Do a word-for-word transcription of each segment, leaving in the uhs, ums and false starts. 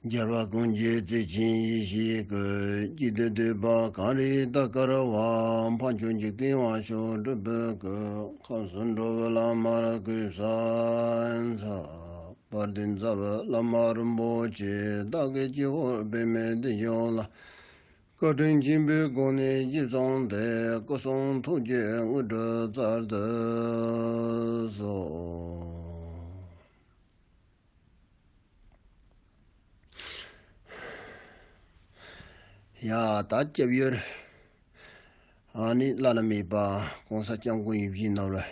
རྒྱལ་བ་ཀུན་གྱི་བརྩེ་ཆེན་ཡེ་ཤེས་སྐུ། སྐྱིད་དུ་སྡོད་པ་གངས་རི་ལྟར་དཀར་བ། འཕགས་མཆོག་འཇིག་རྟེན་དབང་ཕྱུག་སྤྲུལ་པའི་སྐུ། ཁམས་གསུམ་འགྲོ་བའི་བླ་མར་གུས་ཕྱག་འཚལ། དཔལ་ལྡན་རྩ་བའི་བླ་མ་རིན་པོ་ཆེ། བདག་གི་སྤྱི་བོར་པདྨས་བཏེགས་ཤོག་ལ། བཀའ་དྲིན་ཆེན་པོའི་སྒོ་ནས་རྗེས་བཟུང་སྟེ། སྐུ་གསུང་ཐུགས་ཀྱི་དངོས་གྲུབ་སྩལ་དུ་གསོལ། ཡ། ད་སྐྱབས་ཡུལ་ཨ་ནི་བླ་ན་མེད་པ་གོང་ས་སྐྱབས་མགོན་ཡིད་བཞིན་ནོར་བུ་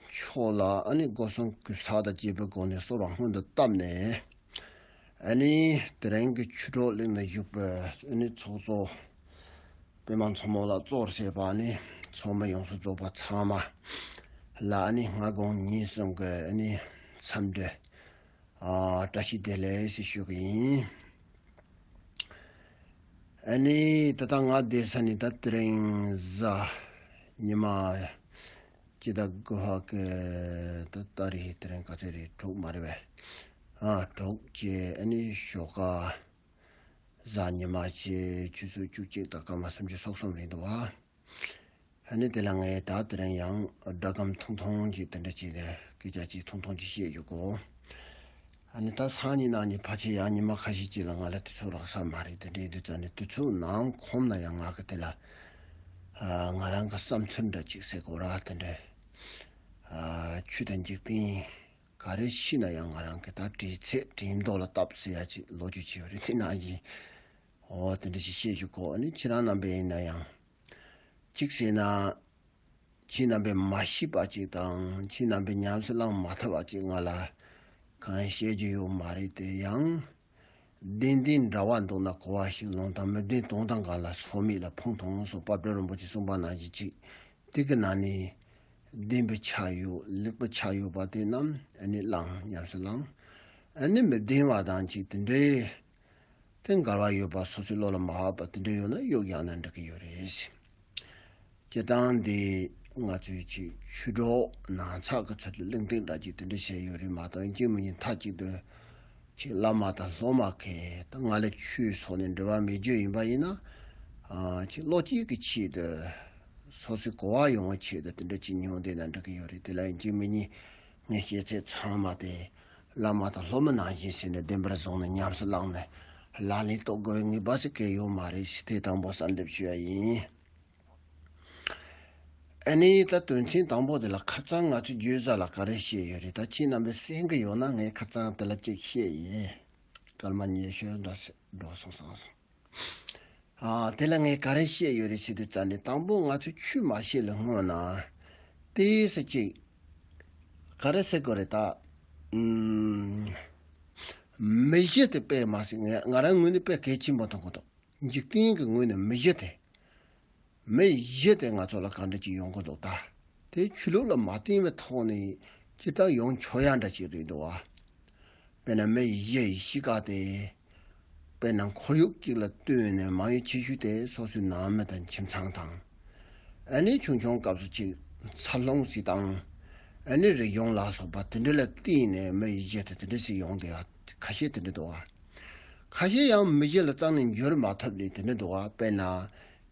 མཆོག་ལ་ཨ་ནི་སྒོ་གསུམ་གུས་ཕྱག་དང་བཅས་པའི་སྒོ་ནས་གསོལ་བ་སྔོན་དུ་བཏབ་ནས། ཨ་ནི་དེ་རིང་གི་ཆོས་གྲོགས་གླིང་ན་བཞུགས་པའི་ཨ་ནི་ཚོགས་གཙོ་པད་མ་མཚོ་མོ་ལགས་གཙོར་བྱས་པ་ཨ་ནི་ཚོགས་མི་ཡོངས་སུ་རྫོགས་པ་ཚང་མ་ལ་ཨ་ནི་སྔ་དགོང་ཉིན་གསུམ་གྱི་ཨ་ནི་འཚམས་འདྲི། ཨ། བཀྲ་ཤིས་བདེ་ལེགས་ཞེས་ཞུ་གི་ཡིན། ཨ་ནི་ད་ལྟ་ང་བསྡད་ས་ནི་ད་དེ་རིང་གཟའ་ཉི་མ་སྤྱི་ཟླ་དགུ་པ་གི་ད་ཏ་རིག་དེ་རིང་ག་ཚོད་རེད། དྲུག་མ་རེད་པས། ཨ། དྲུག་བཅས་ཨ་ནི་ཞོགས་ཀ་གཟའ་ཉི་མ་བཅས་ཆུ་ཚོད་བཅུ་གཅིག་དང་སྐར་མ་སུམ་ཅུ་སོ་གསུམ་རེད་འདུག་ཨ། ཨ་ནི་དེ་ལ་ངས་ད་དེ་རིང་ཡང་སྒྲ་སྒམ་ཐུང་ཐུང་ཅིག་དེ་འདྲ་ཅིག་ལ་སྐད་ཆ་ཅིག་ཐུང་ཐུང་ཅིག་བཤད་རྒྱུ་གོ། ཨ་ནི་ད་སང་ཉིན་གནངས་ཉིན་ཕལ་ཆེར་ཡང་ཉི་མ་ཁ་ཤས་ཅིག་ལ་ང་ལ་དུས་ཚོད་རག་ས་མ་རེད། དེ་འདྲ་ཡིན་དུས་ཙང་ནས་དུས་ཚོད་ནང་ཁོམ་ན་ཡང་ང་གི་དེ་ལ་ཨ་ང་རང་གི་བསམ་ཚུལ་འདྲ་ཅིག་ཟེར་དགོས་ར། དེ་འདྲ་ཨ་ཆོས་དང་འཇིག་རྟེན་ག་རེ་ཤེས་ན་ཡང་ང་རང་གི་ད་བྲིས་ཚད་བྲིས་མདོག་ལ་བཏབ་ཟེར་ཡ་ཅིག་ལོ་རྒྱུས་ཅིག་ཡོད་རེད། དེ་ནང་བཞིན་འོ་དེ་འདྲ་ཞིག་བཤད་རྒྱུ་གོ། ཨ་ནི་ཁྱེད་རང་རྣམ་པས་ཡིན་ན་ཡང་གཅིག་བྱས་ན་ཁྱེད་རྣམ་པས་མ་ཤེས་པ་ཅིག་དང་ཁྱེད་རྣམ་པས་ཉམས་སུ་བླང་མ་ཐུབ་པ་ཅིག་ང་ལ་གང་ཡང་བཤད་རྒྱུ་ཡོད་མ་རེད། དེ་ཡང་བདེན་བདེན་འདྲ་བ་འདུག་ན་གོ་བ་ཞིག་ལོང་དང་། མི་བདེན་དོན་དང་འགལ་ལ་སོ་མེད་ལ་ཕུང་ཐོང་སོགས་དཔལ་སྤྲུལ་རིན་པོ་ཆེས་གསུངས་པ་ནང་བཞིན་ཅིག་དེ་གི་ནང་ནས་བདེན་པའི་ཆ་ཡོད་ལེགས་པའི་ཆ་ཡོད་པ་དེ་རྣམས་ཨ་ནི་བླང་ཉམས་སུ་བླང་། ཨ་ནི་མི་བདེན་པ་དང་ཅིག་དེ་འདྲའི་དེ་འགལ་བ་ཡོད་པ་སོ་སོའི་བློ་ལ་མ་བབས་པ་དེ་འདྲ་ཡོད་ན་གཡུག་ཡང་ན་འགྲིག་གི་ཡོད་རེད། སྤྱིར་བཏང་འདི་ང་ཚོའི་ཅིག་ཆོས་གྲོགས་ནང་ཚགས་ཀྱི་ཚུལ་དུ་གླེང་སྟེགས་འདྲ་ཅིག་དེ་འདྲ་བྱས་ཡོད་རེད་མ་གཏོགས་ཡིན་གཅིག་མིན་གཉིས་མཐའ་གཅིག་ཏུ་ཅིག་བླ་མ་དང་སློབ་མ་གིས་ད་ང་ལ་ཆོས་སོགས་ནས་འབྲེལ་བ་མེད་རྒྱུ་ཡིན་པ་ཡིན་ན། ཨ་ཅིག་བློ་སྐྱེད་ཀྱི་ཆེད་དུ་སོ་སོའི་གོ་བ་ཡོང་བའི་ཆེད་དུ་དེ་འདྲ་ཅིག་མྱོང་བསྡད་ན་འགྲིག་གི་ཡོད་རེད། དེ་ལ་ཡིན་གཅིག་མིན་གཉིས་ངས་བཤད་ཚད་ཚང་མ་དེ་བླ་མ་དང་སློབ་མ་ནང་བཞིན་བྱས་ནས་བདེན་པར་བཟུང་ནས་ཉམས་སུ་བླངས་ནས་ལག་ལེན་གཏོང་དགོས་པའི་ངེས་པ་ཞིག་གང་ཡང་ཡོད་མ་རེད་ཞེས་དེ་དང་པོ་གསལ་འདེབས་ཞུ་ཡ་ཡིན། ཨ་ནི་ད་དོན་ཚན་དང་པོ་དེ་ལ་ཁ་སང་ང་ཚོས་བརྗོད་བྱ་ལ་ག་རེ་བཤད་ཡོད་རེད། ད་ཁྱེད་རྣམ་པས་གསན་གྱི་ཡོད་ན་ངས་ཁ་སང་དེ་ལ་ཅིག་བཤད་ཡིན། སྐར་མ་ཉི་ཤུ་འདྲ་ཞིག་འགྲོ་སོང་སོང་སོང་། ཨ་དེ་ལ་ངས་ག་རེ་བཤད་ཡོད་རེད་ཟེར་དུས་ཙམ་ནས་དང་པོ་ང་ཚོས་ཆོས་མ་བཤད་ལ་སྔོན་ན་ཏོག་ཙམ་ཅིག་ག་རེ་ཟེར་དགོས་རེད་ད། ཨུམ། མི་གཞི་དེ་དཔེ་མ་སྲིད་ང་ང་རང་ངོས་ནས་དཔེ་གལ་ཆེན་པོ་མཐོང་གི་འདུག་འཇིག་རྟེན་གྱི་ངོས་ནས་མི་གཞི་དེ། མི་གཞི་དེ་ང་ཚོ་ལ་ག་འདྲ་ཅིག་ཡོང་གི་འདུག་ད། དེ་ཆོས་ལུགས་ལ་མ་བརྟེན་པའི་ཐོག་ནས་ཇི་ལྟར་ཡོང་ཆོག་ཡ་འདྲ་ཅིག་རེད་འདུག་བ། དཔེར་ན་མི་གཞི་ཡི་གཤིས་ཀ་དེ། དཔེར་ན་ཁོར་ཡུག་ཅིག་ལ་ལྟོས་ནས་མང་ཡུལ་ཆེ་ཤོས་དེ་སོ་སོའི་ནང་མི་དང་ཁྱིམ་ཚང་དང་། ཨ་ནི་ཆུང་ཆུང་སྐབས་སུ་ཅིག་འཚར་ལོངས་ཤིག་དང་། ཨ་ནི་རིག་གཞུང་ལ་སོགས་པ་དེ་འདྲ་ལ་བརྟེན་ནས་མི་ཡི་གཞི་དེ་དེ་འདྲ་ཞིག་ཡོང་བསྡད་ཡ་ཁ་ཤས་དེ་འདྲ་འདུག་བ། ཁ་ཤས་ཡང་མི་གཞི་ལ་རྩ་ནས་འགྱུར་མ་ཐུབ་ནས་དེ་འདྲ་འདུག་བ། དཔེར་ན་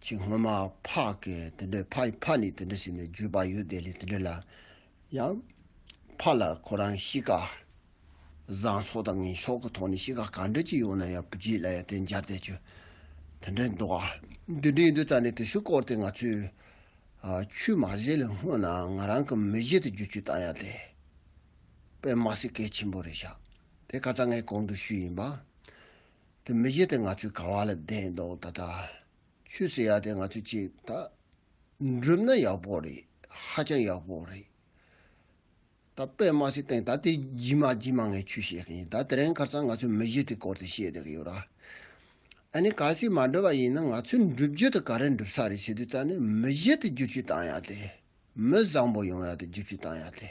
ཅིག་སྔོན་མ་ཕ་གི་དེ་འདྲ་ཕ་ཡི་ཕ་ནས་དེ་འདྲ་ཞིག་ནས་བརྒྱུད་པ་ཡོད་བསྡད་ལས་དེ་འདྲ་ལ། ཡང་ཕ་ལ་ཁོ་རང་གཤིས་ཀ་བཟང་ཕྱོགས་དང་ངན་ཕྱོགས་ཀྱི་ཐོག་ནས་གཤིས་ཀ་ག་འདྲ་ཅིག་ཡོད་ན་ཡང་བུ་རྒྱུད་ལ་ཡང་དེ་འབྱར་བསྡད་རྒྱུ་དེ་འདྲ་འདུག་ཨ། འདི་འདྲ་ཡིན་དུས་ཙང་ནས་དེ་ཚོའི་སྐོར་དེ་ང་ཚོས་ཨ་ཆོས་མ་བྱས་ལས་སྔོན་ན་ང་རང་གི་མི་གཞི་དེ་བསྒྱུར་བཅོས་བཏང་ཡ་དེ་དཔེ་མ་སྲིད་གལ་ཆེན་པོ་རེད་ཤག་དེ་ཁ་སང་ངས་གོང་དུ་ཞུས་ཡིན་པ། དེ་མི་གཞི་དེ་ང་ཚོས་ག་བ་ལ་བསྡད་འདུག་ད་ལྟ་ཆོས་ཟེར་ཡ་དེ་ང་ཚོས་ཅིག་ད་འགྲུབ་ན་ཡག་པོ་རེད། ཧ་ཅང་ཡག་པོ་རེད། ད་དཔེ་མ་སྲིད་བསྟན་ད་དེ་རྗེས་མ་རྗེས་མ་ངས་ཆོས་བཤད་ཀྱི་ཡིན། ད་དེ་རིང་ཁ་སང་ང་ཚོས་མི་གཞི་དེ་སྐོར་དེ་བཤད་བསྡད་ཀྱི་ཡོད་ར། ཨ་ནི་གལ་སྲིད་མ་འགྲུབ་པ་ཡིན་ན་ང་ཚོས་འགྲུབ་རྒྱུ་དེ་ག་རེ་འགྲུབ་ས་རེད་ཟེར་དུས་ཙང་ནས་མི་གཞི་དེ་བསྒྱུར་བཅོས་བཏང་ཡ་དེ། མི་བཟང་པོ་ཡོང་ཡ་དེ་བསྒྱུར་བཅོས་བཏང་ཡ་དེ།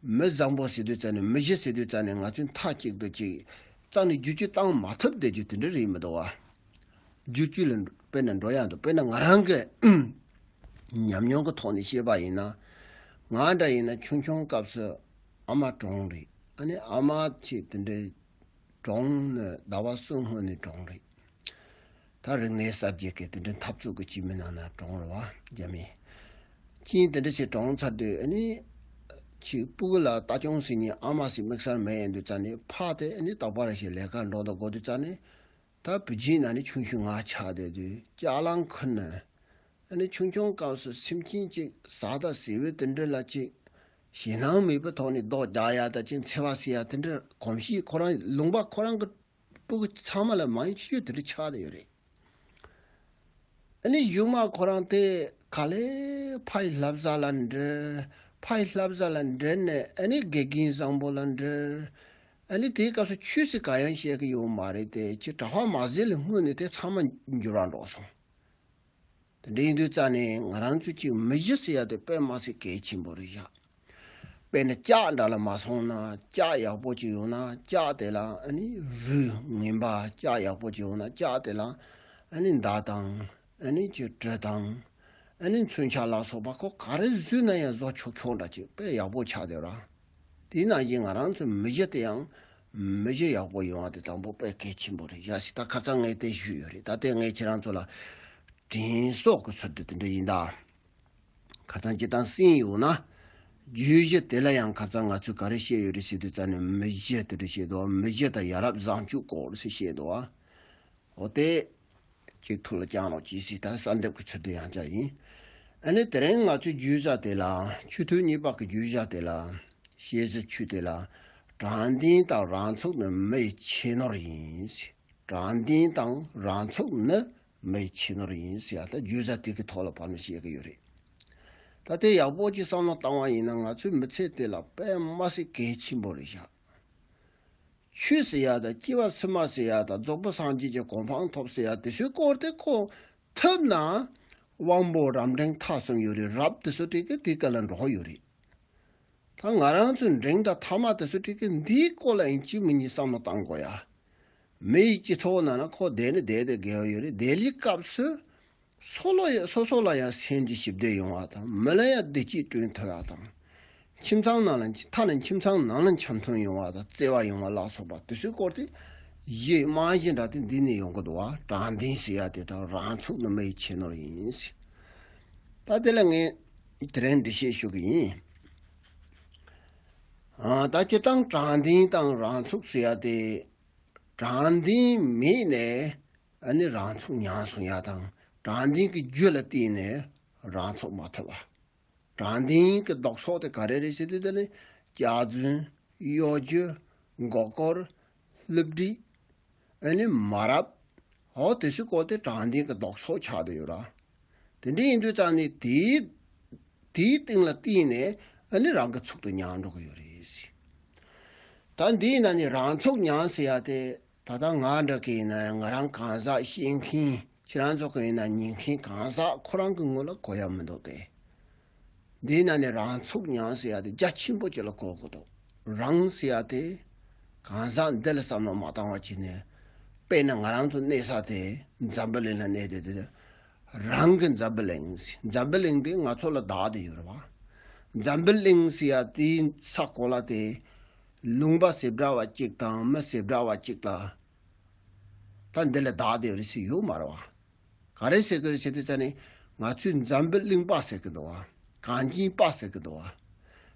མི་བཟང་པོ་ཟེར་དུས་ཙང་ནས་མི་གཞི་ཟེར་དུས་ཙང་ནས་ང་ཚོས་མཐའ་གཅིག་ཏུ་ཅིག་རྩ་ནས་བསྒྱུར་བཅོས་བཏང་མ་ཐུབ་བསྡད་རྒྱུ་དེ་འདྲ་རེད་མི་འདུག་བ། བསྒྱུར་བཅོས་ལ་དཔེར་ན་འགྲོ་ཡ་འདུག་དཔེར་ན་ང་རང་གི་ཉམས་མྱོང་གི་ཐོག་ནས་བཤད་པ་ཡིན་ན། ང་འདྲ་ཡིན་ན་ཆུང་ཆུང་སྐབས་སུ་ཨ་མ་གྲོངས་རེད། ཨ་ནི་ཨ་མ་ཆེ་དེ་འདྲའི་ གྲོངས་ནས་ཟླ་བ་གསུམ་སྔོན་ནས་གྲོངས་རེད། ད་རིག་གནས་གསར་བརྗེ་གི་དེ་འདྲའི་འཐབ་རྩོད་ཀྱི་སྤྱི་མི་ནང་ན་གྲོངས་རེད་བ། རྒྱ་མི་ཅིན་དེ་འདྲ་ཞིག་གྲོངས་ཚར་དུས་ཨ་ནི་ཅིག་སྤུ་གུ་ལ་ལྟ་སྐྱོང་ཟེར་མཁན་ཨ་མ་ཟེར་དམིགས་བསལ་མེད་ཡིན་དུས་ཙང་ནས་ཕ་དེ་ཨ་ནི་རྟག་པར་ཞིག་ལས་ཀ་འགྲོ་དང་དགོས་དུས་ཙང་ནས། ད་བུ་གཅིག་ན་ནི་ཆུང་ཆུང་ང་ཆགས་བསྡད་དུས་ལྕགས་གླང་ཁུར་ནས། ཨ་ནི་ཆུང་ཆུང་སྐབས་སུ་སེམས་ཅན་གཅིག་ཟ་ད་ཟེར་བའི་དེ་འདྲ་ལ་གཅིག་ཞེད་སྣང་མེད་པའི་ཐོག་ནས་རྡོ་རྒྱག་ཡ་ད་ཅིག་འཚེ་བ་ཟེར་ཡ་དེ་འདྲ་གོམས་གཤིས་ཁོ་རང་ལུང་པ་ཁོ་རང་གི་སྤུ་གུ་ཚང་མ་ལ་མང་ཆེ་ཤོས་དེ་འདྲ་ཆགས་བསྡད་ཡོད་རེད། ཨ་ནི་གཞུག་མ་ཁོ་རང་དེ་ག་ལེ་ཕ་ཡི་བསླབ་བྱ་ལ་འགྲེལ། ཕ་ཡི་བསླབ་བྱ་ལ་འགྲེལ་ནས་ཨ་ནི་དགེ་རྒན་བཟང་པོ་ལ་འགྲེལ། ཨ་ནི་དེའི་སྐབས་སུ་ཆོས་སྲིད་གང་ཡང་བཤད་ཀྱི་ཡོད་མ་རེད་དེ་ཁྱེད་གྲྭ་པ་མ་ཟིན་ལས་སྔོན་ནས་དེ་ཚང་མ་འགྱུར་བ་འགྲོ་སོང་། དེ་འདྲ་ཡིན་དུས་ཙང་ནས་ང་རང་ཚོ་གཅིག་མི་གཞི་ཟེར་ཡ་དེ་དཔེ་མ་སྲིད་གལ་ཆེན་པོ་རེད་བཞག་དཔེར་ན་ལྕགས་འདྲ་ལ་མ་སོང་ན་ལྕགས་ཡག་པོ་ཅིག་ཡོང་ན་ལྕགས་དེ་ལ་ཨ་ནི་རུས་ངན་པ་ལྕགས་ཡག་པོ་ཅིག་ཡོང་ན་ལྕགས་དེ་ལ་ཨ་ནི་མདའ་དང་ཨ་ནི་ཅིག་གྲི་དང་ཨ་ནི་མཚོན་ཆ་ལ་སོགས་པ་ཁོ་ག་རེ་བཟོས་ན་ཡང་བཟོ་ཆོག་ཆོག་འདྲ་ཅིག་དཔེ་ཡག་པོ་ཆགས་བསྡད་ར། དེ་ནང་བཞིན་ང་རང་ཚོའི་མི་གཞི་དེ་ཡང་མི་གཞི་ཡག་པོ་ཡོང་བ་དེ་དང་པོ་དཔེ་གལ་ཆེན་པོ་རེད་བཞག་ཞིག་ད་ཁ་སང་ངས་དེ་ཞུས་ཡོད་རེད། ད་དེ་ངས་ཁྱེད་རང་ཚོ་ལ་དྲན་གསོ་གི་ཚུལ་དུ་དེ་འདྲ་ཡིན་ད། ཁ་སང་སྤྱིར་བཏང་གསན་ཡོད་ན། བརྗོད་གཞི་དེ་ལ་ཡང་ཁ་སང་ང་ཚོས་ག་རེ་བཤད་ཡོད་རེད་ཟེར་དུས་ཙང་ནས་མི་གཞི་དེ་འདྲ་བཤད་འདུག་མི་གཞི་དང་ཡ་རབས་བཟང་སྤྱོད་སྐོར་ཟེར་བཤད་འདུག་ཨ། འོ་དེ། གཅིག་ཐུགས་ལ་བཅངས་རོགས་གྱིས་ཟེར་ད་གསལ་འདེབས་ཀྱི་ཚུལ་དུ་ཡང་བསྐྱར་ཡིན། ཨ་ནི་དེ་རིང་ང་ཚོའི་བརྗོད་བྱ་དེ་ལ་ཆོས་ཐུན་གཉིས་པ་གི་བརྗོད་བྱ་དེ་ལ་ཤེས་བྱའི་ཆོས་དེ་ལ་དྲང་བདེན་དང་རང་ཚུགས་ནི་མི་ཡི་ཁྱད་ནོར་ཡིན་ཟེར། དྲང་བདེན་དང་རང་ཚུགས་ནི་མི་ཡི་ཁྱད་ནོར་ཡིན་ཟེར་ཡ་ད་བརྗོད་བྱ་དེ་གི་ཐོག་ལ་བར་ནས་བཤད་ཀྱི་ཡོད་རེད། ད་དེ་ཡག་པོ་ཅིག་བསམ་བློ་བཏང་བ་ཡིན་ན་ང་ཚོའི་མི་ཚེ་དེ་ལ་དཔེ་མ་སྲིད་གལ་ཆེན་པོ་རེད་བཞག་ཆོས་ཟེར་ཡ་དང་སྐྱེ་བ་ཕྱི་མ་ཟེར་ཡ་དང་རྫོགས་པ་སངས་རྒྱས་ཀྱི་གོ་འཕང་ཐོབ་ཟེར་ཡ་དེ་ཚོའི་སྐོར་དེ་ཁོ་ཐུབ་ན་དབང་པོ་རབ་འབྲིང་ཐ་གསུམ་ཡོད་རེད། རབ་དེ་ཚོ་དེ་གི་དེ་ག་ལ་འགྲོ་ཡོད་རེད། ད་ང་རང་ཚོའི་འབྲིང་དང་ཐ་མ་དེ་ཚོ་དེ་གི་འདིའི་སྐོར་ལ་ཡིན་གཅིག་མིན་གཉིས་བསམ་བློ་བཏང་དགོས་ཡ། མི་ཡི་སྤྱི་ཚོགས་ནང་ན་ཁོ་བསྡད་ནི་བསྡད་དེ་དགེ་བ་ཡོད་རེད། བསྡད་ལི་སྐབས་སུ། སོ་ལོ་ཡ་སོ་སོ་ལ་ཡང་སེམས་ཀྱི་ཞི་བདེ་ཡོང་བ་དང་མི་ལ་ཡང་བདེ་སྐྱིད་བསྐྲུན་ཐུབ་ཡ་དང་། ཁྱིམ་ཚང་ནང་ལ་མཐའ་ནས་ཁྱིམ་ཚང་ནང་ལ་འཆམ་མཐུན་ཡོང་བ་དང་བརྩེ་བ་ཡོང་བ་ལ་སོགས་པ་དེ་ཚོའི་སྐོར་དེ་གཞི་རྨང་གཞི་འདྲ་དེ་འདི་ནས་ཡོང་གི་འདུག་བ། དྲང་བདེན་ཟེར་ཡ་དེ་དང་རང་ཚུགས་ནི་མི་ཡི་ཁྱད་ནོར་ཡིན་ཟེར། ད་དེ་ལ་ངས་དེ་རིང་འགྲེལ་བཤད་ཞུ་གི་ཡིན། ཨ་ད་སྤྱིར་བཏང་དྲང་བདེན་དང་རང་ཚུགས་ཟེར་ཡ་དེ། དྲང་བདེན་མེད་ནས་ཨ་ནི་རང་ཚུགས་ཉམས་སོང་ཡ་དང་དྲང་བདེན་གྱི་རྒྱུ་ལ་བརྟེན་ནས་རང་ཚུགས་མ་ཐུབ་པ། དྲང་བདེན་གྱི་ལྡོག་ཕྱོགས་དེ་ག་རེ་རེད་ཟེར་དུས་དེ་ནི་སྐྱག་རྫུན། གཡོ་སྒྱུ། མགོ་སྐོར། ལྷུབ་སྒྲིག་ཨ་ནི་མ་རབས། འོ་དེ་ཚོའི་སྐོར་དེ་དྲང་བདེན་གྱི་ལྡོག་ཕྱོགས་ཆགས་བསྡད་ཡོད་ར། དེ་འདྲ་ཡིན་དུས་ཙང་ནས་དེའི་དེའི་སྟེང་ལ་བརྟེན་ནས་ཨ་ནི་རང་གི་ཚུགས་དེ་ཉམས་འགྲོ་གི་ཡོད་རེད་ཟེར། ད་འདིའི་ནང་ནས་རང་ཚུགས་ཉམས་ཟེར་ཡ་དེ་ད་ལྟ་ང་འདྲ་གི་ཡིན་ན་ང་རང་གང་ཟག་ཤེས་མཁན་ཁྱེད་རང་ཚོ་གི་ཡིན་ན་ཉན་མཁན་གང་ཟག་ཁོ་རང་གི་ངོ་ལ་གོ་ཡ་མི་འདུག་སྟེ། འདིའི་ནང་ནས་རང་ཚུགས་ཉམས་ཟེར་ཡ་དེ་རྒྱ་ཆེན་པོ་ཅིག་ལ་གོ་དགོས་འདུག་རང་ཟེར་ཡ་དེ་གང་ཟག་འདི་ལ་བསམ་བློ་མ་བཏང་བ་བྱས་ནས། དཔེར་ན་ང་རང་ཚོ་གནས་ས་དེ་འཛམ་བུ་གླིང་ལ་གནས་བསྡད་དེ། རང་གི་འཛམ་བུ་གླིང་ཟེར། འཛམ་བུ་གླིང་དེ་ང་ཚོ་ལ་བདག་དེ་ཡོད་རེད་བ། འཛམ་བུ་གླིང་ཟེར་ཡ་དེའི་ས་གོ་ལ་དེ། ལུང་པ་བྱེ་བྲག་པ་གཅིག་དང་མི་བྱེ་བྲག་པ་གཅིག་ལ། ད་འདི་ལ་བདག་དེ་ཡོད་རེད་ཟེར་ཡོད་མ་རེད་བ། ག་རེ་ཟེར་གི་རེད་ཟེར་དུས་ཙང་ནས་ང་ཚོས་འཛམ་བུ་གླིང་པ་ཟེར་གི་འདུག་བ། གངས་ཅན་པ་ཟེར་གི་འདུག་བ།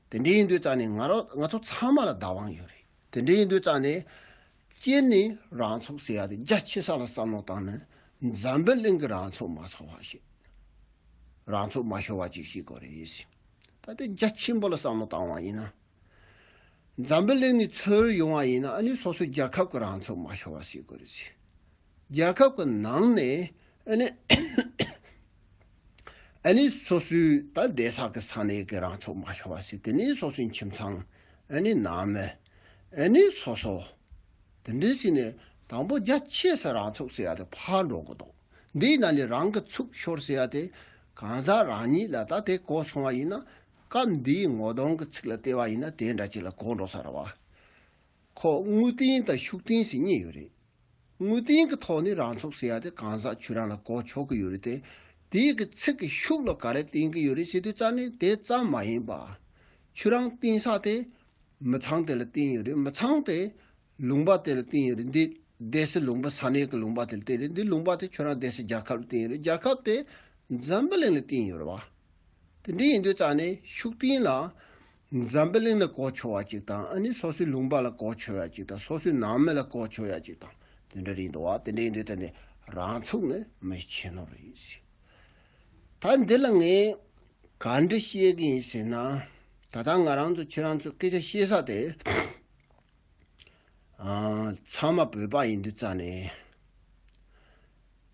དེ་འདྲ་ཡིན་དུས་ཙང་ནས་ང་རང་ང་ཚོ་ཚང་མ་ལ་བདག་དབང་ཡོད་རེད། དེ་འདྲ་ཡིན་དུས་ཙང་ནས་སྤྱིར་ནས་རང་ཚུགས་ཟེར་ཡ་དེ་རྒྱ་ཆེ་ས་ལ་བསམ་བློ་བཏང་ན་འཛམ་བུ་གླིང་གི་རང་ཚུགས་མ་ཚོར་བ་ཞིག་རང་ཚུགས་མ་ཤོར་བ་ཅིག་ཤེས་དགོས་རེད་ཟེར། ད་དེ་རྒྱ་ཆེན་པོ་ལ་བསམ་བློ་བཏང་བ་ཡིན་ན། འཛམ་བུ་གླིང་ནས་ཚུར་ཡོང་བ་ཡིན་ན་ཨ་ནི་སོ་སོའི་རྒྱལ་ཁབ་ཀྱི་རང་ཚུགས་མ་ཤོར་བ་ཞིག་དགོས་རེད་ཟེར། རྒྱལ་ཁབ་ཀྱི་ནང་ནས་ཨ་ནི་ཨ་ནི་སོ་སོའི་ད་བསྡད་ས་གི་ས་གནས་ཀྱི་རང་ཚུགས་མ་ཤོར་བ་ཟེར། དེ་ནས་སོ་སོའི་ཁྱིམ་ཚང་། ཨ་ནི་ནང་མི། ཨ་ནི་སོ་སོ། དེ་འདྲ་ཟེར་ནས་དང་པོ་རྒྱ་ཆེ་ས་རང་ཚུགས་ཟེར་ཡ་དེ་ཕར་འགྲོ་གི་འདུག་འདིའི་ནང་ནས་རང་གི་ཚུགས་ཤོར་ཟེར་ཡ་དེ་གང་ཟག་རང་ཉིད་ལ་ད་དེ་གོ་སོང་བ་ཡིན་ན་སྐབས་འདིའི་ངོ་གདོང་གི་ཚིག་ལ་བལྟས་པ་ཡིན་ན་དེ་འདྲ་ཅིག་ལ་གོ་འགྲོ་ས་རེད་བ། ཁོ་དངོས་བསྟན་དང་ཤུགས་བསྟན་ཟེར་གཉིས་ཡོད་རེད། དངོས་བསྟན་གྱི་ཐོག་ནས་རང་ཚུགས་ཟེར་ཡ་དེ་གང་ཟག་ཁྱོད་རང་ལ་གོ་ཆོག་གི་ཡོད་རེད་དེ། དེའི་གི་ཚིག་གི་ཤུགས་ལ་ག་རེ་བསྟན་གི་ཡོད་རེད་ཟེར་དུས་ཙམ་ནས་དེ་ཙམ་མ་ཡིན་པ། ཁྱོད་རང་བསྟན་ས་དེ་མི་ཚང་དེ་ལ་བསྟན་ཡོད་རེད། མི་ཚང་དེ་ ལུང་པ་དེ་ལ་བརྟེན་ཡོད་རེད། འདི་སྡེ་སྲིད་ལུང་པ་ས་གནས་ཀྱི་ལུང་པ་དེ་ལ་བརྟེན་རེད། འདི་ལུང་པ་དེ་ཁྱོད་རང་སྡེ་སྲིད་རྒྱལ་ཁབ་ལ་བརྟེན་ཡོད་རེད། རྒྱལ་ཁབ་དེ་འཛམ་བུ་གླིང་ལ་བརྟེན་ཡོད་རེད་བ། དེ་འདྲ་ཡིན་དུས་ཙང་ནས་ཤུགས་བསྟན་ལ་འཛམ་བུ་གླིང་ལ་གོ་ཆོད་ཡ་གཅིག་དང་། ཨ་ནི་སོ་སོའི་ལུང་པ་ལ་གོ་ཆོད་ཡ་གཅིག་དང་། སོ་སོའི་ནང་མི་ལ་གོ་ཆོད་ཡ་གཅིག་དང་། དེ་འདྲ་རེད་འདུག་བ། དེ་འདྲ་ཡིན་དུས་ད་ནི་རང་ཚུགས་ནི་མི་ཆེ་ནོ་རེད། ད་འདི་ལ་ངས་ག་འདྲ་བཤད་ཀྱི་ཡིན་ཟེར་ན། ད་ལྟ་ང་རང་ཚོ་ཁྱེད་རང་ཚོ་སྐད་ཆ་བཤད་ས་དེ། ཨ། ཚང་མ་བོད་པ་ཡིན་དུས་ཙང་ནས།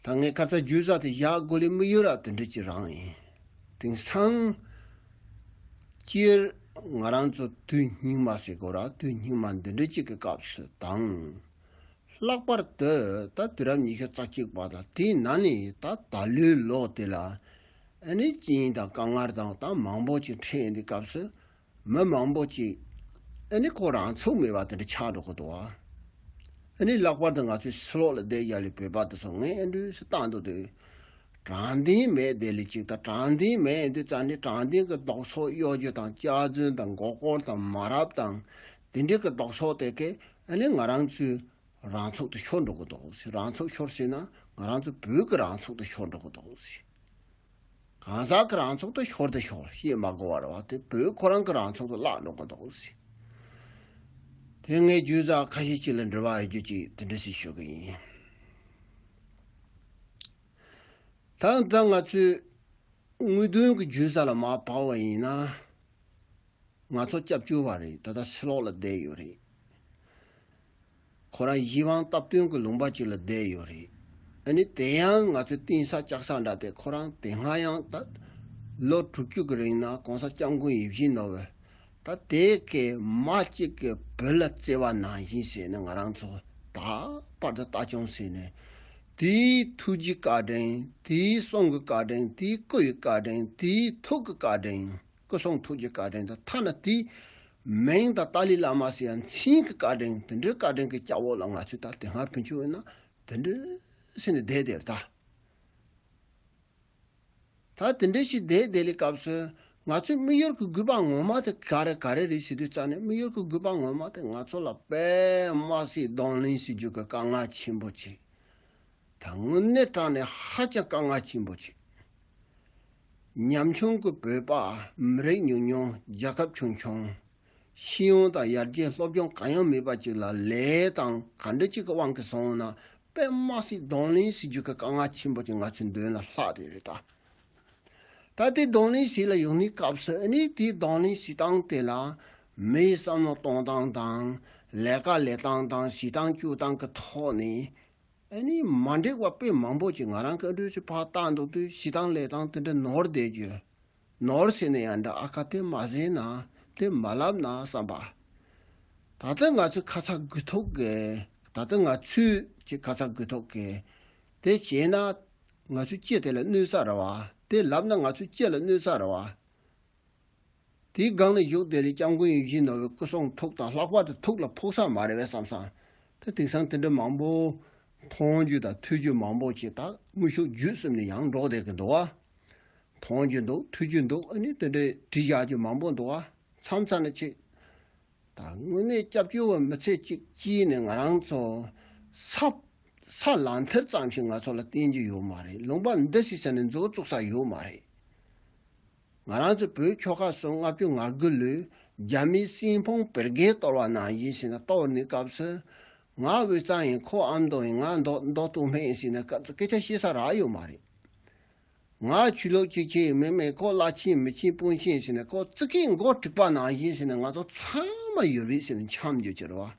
ད་ངས་ཁ་ཚ་རྒྱུས་ས་དེ་བཞག་དགོས་ལེ་མི་ཡོད་ར། དེ་འདྲ་ཅིག་རང་ཡིན། དེང་སང་སྤྱིར་ང་རང་ཚོ་དུས་སྙིགས་མ་ཟེར་དགོས་ར། དུས་སྙིགས་མ་འདི་འདྲ་ཅིག་གི་སྐབས་སུ་དང་། ལྷག་པར་དུ་ད་དུས་རབས་ཉི་ཤུ་རྩ་གཅིག་པ་དང་དེའི་ནང་ནས་ད་ད་ལོའི་ལོ་དེ་ལ་ཨ་ནི་རྐྱེན་དང་དཀའ་ངལ་དང་ད་མང་པོ་ཅིག་འཕྲད་ཡོང་དུས་སྐབས་སུ། མི་མང་པོ་ཅིག་ཨ་ནི་ཁོ་རང་ཚུགས་མེད་པ་དེ་འདྲ་ཆགས་འགྲོ་གི་འདུག་བ། ཨ་ནི་ལྷག་པར་དུ་ང་ཚོའི་ཕྱི་ལོགས་ལ་བསྡད་ཡ་ལི་བོད་པ་དེ་ཚོ་ངས་ཨ་འདྲ་ཞིག་བཏང་འདུག་དུས། དྲང་བདེན་མེད་དེ་ལས་ཅིག་དང་། དྲང་བདེན་མེད་དུས་ཙང་ནི་དྲང་བདེན་གྱི་རྡོག་སོག་གཡོ་སྒྱུ་དང་། སྐྱག་རྫུན་དང་། མགོ་སྐོར་དང་། མ་རབས་དང་། དེ་འདྲའི་གི་རྡོག་སོག་དེ་གས་ཨ་ནི་ང་རང་ཚོའི་རང་ཚུགས་དེ་ཤོར་འགྲོ་གི་འདུག་ཟེར། རང་ཚུགས་ཤོར་ཟེར་ན་ང་རང་ཚོ་བོད་ཀྱི་རང་ཚུགས་དེ་ཤོར་འགྲོ་གི་འདུག་ཟེར། གང་ཟག་གི་རང་ཚུགས་དེ་ཤོར་དེ་ཤོར་བཤད་མ་དགོས་པ་རེད་བ། དེ་བོད་ཁོ་རང་གི་རང་ཚུགས་དེ་བརླག་འགྲོ་གི་འདུག་ཟེར། དེ་ངས་རྒྱུས་ས་ཁ་ཤས་ཅིག་ལ་འབྲེལ་བ་ཡོད་རྒྱུ་ཅིག་དེ་འདྲ་ཞིག་ཞུ་གི་ཡིན། ད་ད་ང་ཚོས་དངོས་དོན་གྱི་རྒྱུས་ས་ལ་མར་བབས་པ་ཡིན་ན། ང་ཚོ་སྐྱབས་བཅོལ་བ་རེད། ད་ལྟ་ཕྱི་ལོགས་ལ་བསྡད་ཡོད་རེད། ཁོ་རང་གཞན་དབང་སྟབས་བསྟུན་གྱི་ལུང་པ་ཅིག་ལ་བསྡད་ཡོད་རེད། ཨ་ནི་དེ་ཡང་ང་ཚོའི་རྟེན་ས་ལྕགས་ས་འདྲ་དེ་ཁོ་རང་དེ་སྔ་ཡང་ད་ལོ་དྲུག་ཅུ་གི་རིང་ན་གོང་ས་སྐྱབས་མགོན་ཡིད་བཞིན་ནོར་བུས་ད་དེ་གའི་མ་གཅིག་གི་བུ་ལ་བརྩེ་བ་ནང་བཞིན་ཟེར་ནས་ང་རང་ཚོ་ད་བར་དུ་ལྟ་སྐྱོང་ཟེར་ནས། དེའི་ཐུགས་རྗེའི་བཀའ་དྲིན། དེའི་གསུང་གི་བཀའ་དྲིན། དེའི་སྐུ་ཡི་བཀའ་དྲིན། དེའི་ཐུགས་ཀྱི་བཀའ་དྲིན། སྐུ་གསུང་ཐུགས་ཀྱི་བཀའ་དྲིན་དང་། ཐ་ན་དེའི་མིང་དང་ཏཱ་ལའི་བླ་མ་ཟེར་ཡང་མཚན་གྱི་བཀའ་དྲིན། དེ་འདྲའི་བཀའ་དྲིན་གྱི་སྐྱབས་འོག་ལ་ང་ཚོས་ད་དེ་སྔར་ཕན་ཆོད་ཡོད་ན་དེ་འདྲ་ཟེར་ནས་བསྡད་དེར་ད། ད་དེ་འདྲ་ཞིག་བསྡད་བསྡད་ལས་སྐབས་སུ་ང་ཚོའི་དམིགས་ཡུལ་གྱི་དགོས་པ་ངོ་མ་དེ་ག་རེ་ག་རེ་རེད་ཟེར་དུས་ཙང་ནས། དམིགས་ཡུལ་གྱི་དགོས་པ་ངོ་མ་དེ་ང་ཚོ་ལ་དཔེ་མ་སྲིད་གདོང་ལེན་ཞུ་རྒྱུ་གི་དཀའ་ངལ་ཆེན་པོ་ཅིག་ད་དངོས་གནས་དྲང་ནས་ཧ་ཅང་དཀའ་ངལ་ཆེན་པོ་ཅིག་ཉམ་ཆུང་གི་བོད་པ། མི་རིགས་ཉུང་ཉུང་། རྒྱལ་ཁབ་ཆུང་ཆུང་། ཤེས་ཡོན་དང་ཡར་རྒྱས་སློབ་སྦྱོང་གང་ཡང་མེད་པ་ཅིག་ལ་ལས་དང་ག་འདྲ་ཅིག་གི་དབང་གིས་སོང་ན་དཔེ་མ་སྲིད་གདོང་ལེན་ཞུ་རྒྱུ་གི་དཀའ་ངལ་ཆེན་པོ་ཅིག་ང་ཚོའི་མདུན་ལ་ལྷག་བསྡད་རེད་ད། ད་དེ་གདོང་ལེན་བྱེད་ལ་ཡོང་ནས་སྐབས་སུ་ཨ་ནི་དེའི་གདོང་ལེན་བྱེད་སྟངས་དེ་ལ་མིའི་བསམ་བློ་གཏོང་སྟངས་དང་། ལས་ཀ་ལས་སྟངས་དང་བྱེད་སྟངས་སྤྱོད་སྟངས་ཀྱི་ཐོག་ནས། ཨ་ནི་མ་འགྲིག་པ་དཔེ་མང་པོ་ཅིག་ང་རང་གི་འགྲོས་ཀྱི་ཕར་བཏང་འདུག་དུས་བྱེད་སྟངས་ལས་སྟངས་དེ་འདྲ་ནོར་བསྡད་རྒྱུ། ནོར་ཟེར་ན་ཡང་འདྲ། ཨ་ཁ་དེ་མ་ཟེར་ན། དེ་མ་ལབ་ན་བསམ་པ། ད་ལྟ་ང་ཚོས་ཁ་ཚ་དགོས་ཐུག་གི། ད་ལྟ་ང་ཚོས་ཀྱི་ཁ་ཚ་དགོས་ཐུག་གི། དེ་བྱས་ན་ང་ཚོའི་སྤྱི་དེ་ལ་གནོད་ས་རེད་བ། དེ་ལབ་ན་ང་ཚོའི་སྤྱི་ལ་གནོད་ས་རེད་བ། དེའི་སྒང་ལ་བཞུགས་བསྡད་རེད། སྐྱབས་མགོན་ཡིད་བཞིན་ནོར་བུའི་སྐུ་གསུང་ཐུགས་དང་། ལྷག་པར་དུ་ཐུགས་ལ་ཕོག་ས་མ་རེད་པས་བསམ་སོང་། ད་དེང་སང་དེ་འདྲ་མང་པོ་མཐོང་རྒྱུ་དང་ཐོས་རྒྱུ་མང་པོ་ཅིག་ད་དངོས་ཤུགས་བརྒྱུད་གསུམ་ནས་ཡང་འགྲོ་བསྡད་ཀྱི་འདུག་བ། མཐོང་རྒྱུ་འདུག་ཐོས་རྒྱུ་འདུག་ཨ་ནི་དེ་འདྲའི་བྲིས་བཞག་རྒྱུ་མང་པོ་འདུག་བ། མཚམས་མཚམས་ནས་ཅིག་ད་དངོས་གནས་སྐྱབས་བཅོལ་བ་མི་ཚེ་གཅིག་སྐྱེལ་ནས་ང་རང་ཚོ་ས་ས་ལམ་ཐེར་ཙམ་ཞིག་ང་ཚོ་ལ་བསྟན་རྒྱུ་ཡོད་མ་རེད། ལུང་པ་འདི་ཞིག་ཟེར་ནས་མཛུབ་བཙུགས་ས་ཡོད་མ་རེད། ང་རང་ཚོ་བོད་ཆོལ་ཁ་གསུམ་ལྔ་བཅུ་ང་དགུ་ལོའི་རྒྱ་མིའི་སྲན་ཕུང་བེར་གས་གཏོར་བ་ནང་བཞིན་ཟེར་ནས་གཏོར་ནས་སྐབས་སུ། ང་དབུས་གཙང་ཡིན། ཁོ་ཨ་མདོ་ཡིན། ང་མདོ་མདོ་སྟོད་སྨད་ཡིན་ཟེར་ནས་སྐད་སྐད་ཆ་བཤད་ས་རག་ཡོད་མ་རེད། ང་ཆོས་ལུགས་གཅིག་ཁྱེར་ཡིན། མིན་མིན་ཁོ་བླ་ཆེན་མི་ཆེན་དཔོན་ཆེན་ཟེར་ནས་ཁོ་ཙི་གེ་མགོ་དཀྲུགས་པ་ནང་བཞིན་ཟེར་ནས་ང་ཚོ་ཚང་མ་ཡོད་རེད་ཟེར་ནས་འཁྱམ་རྒྱུ་ཅིག་རེད་བ།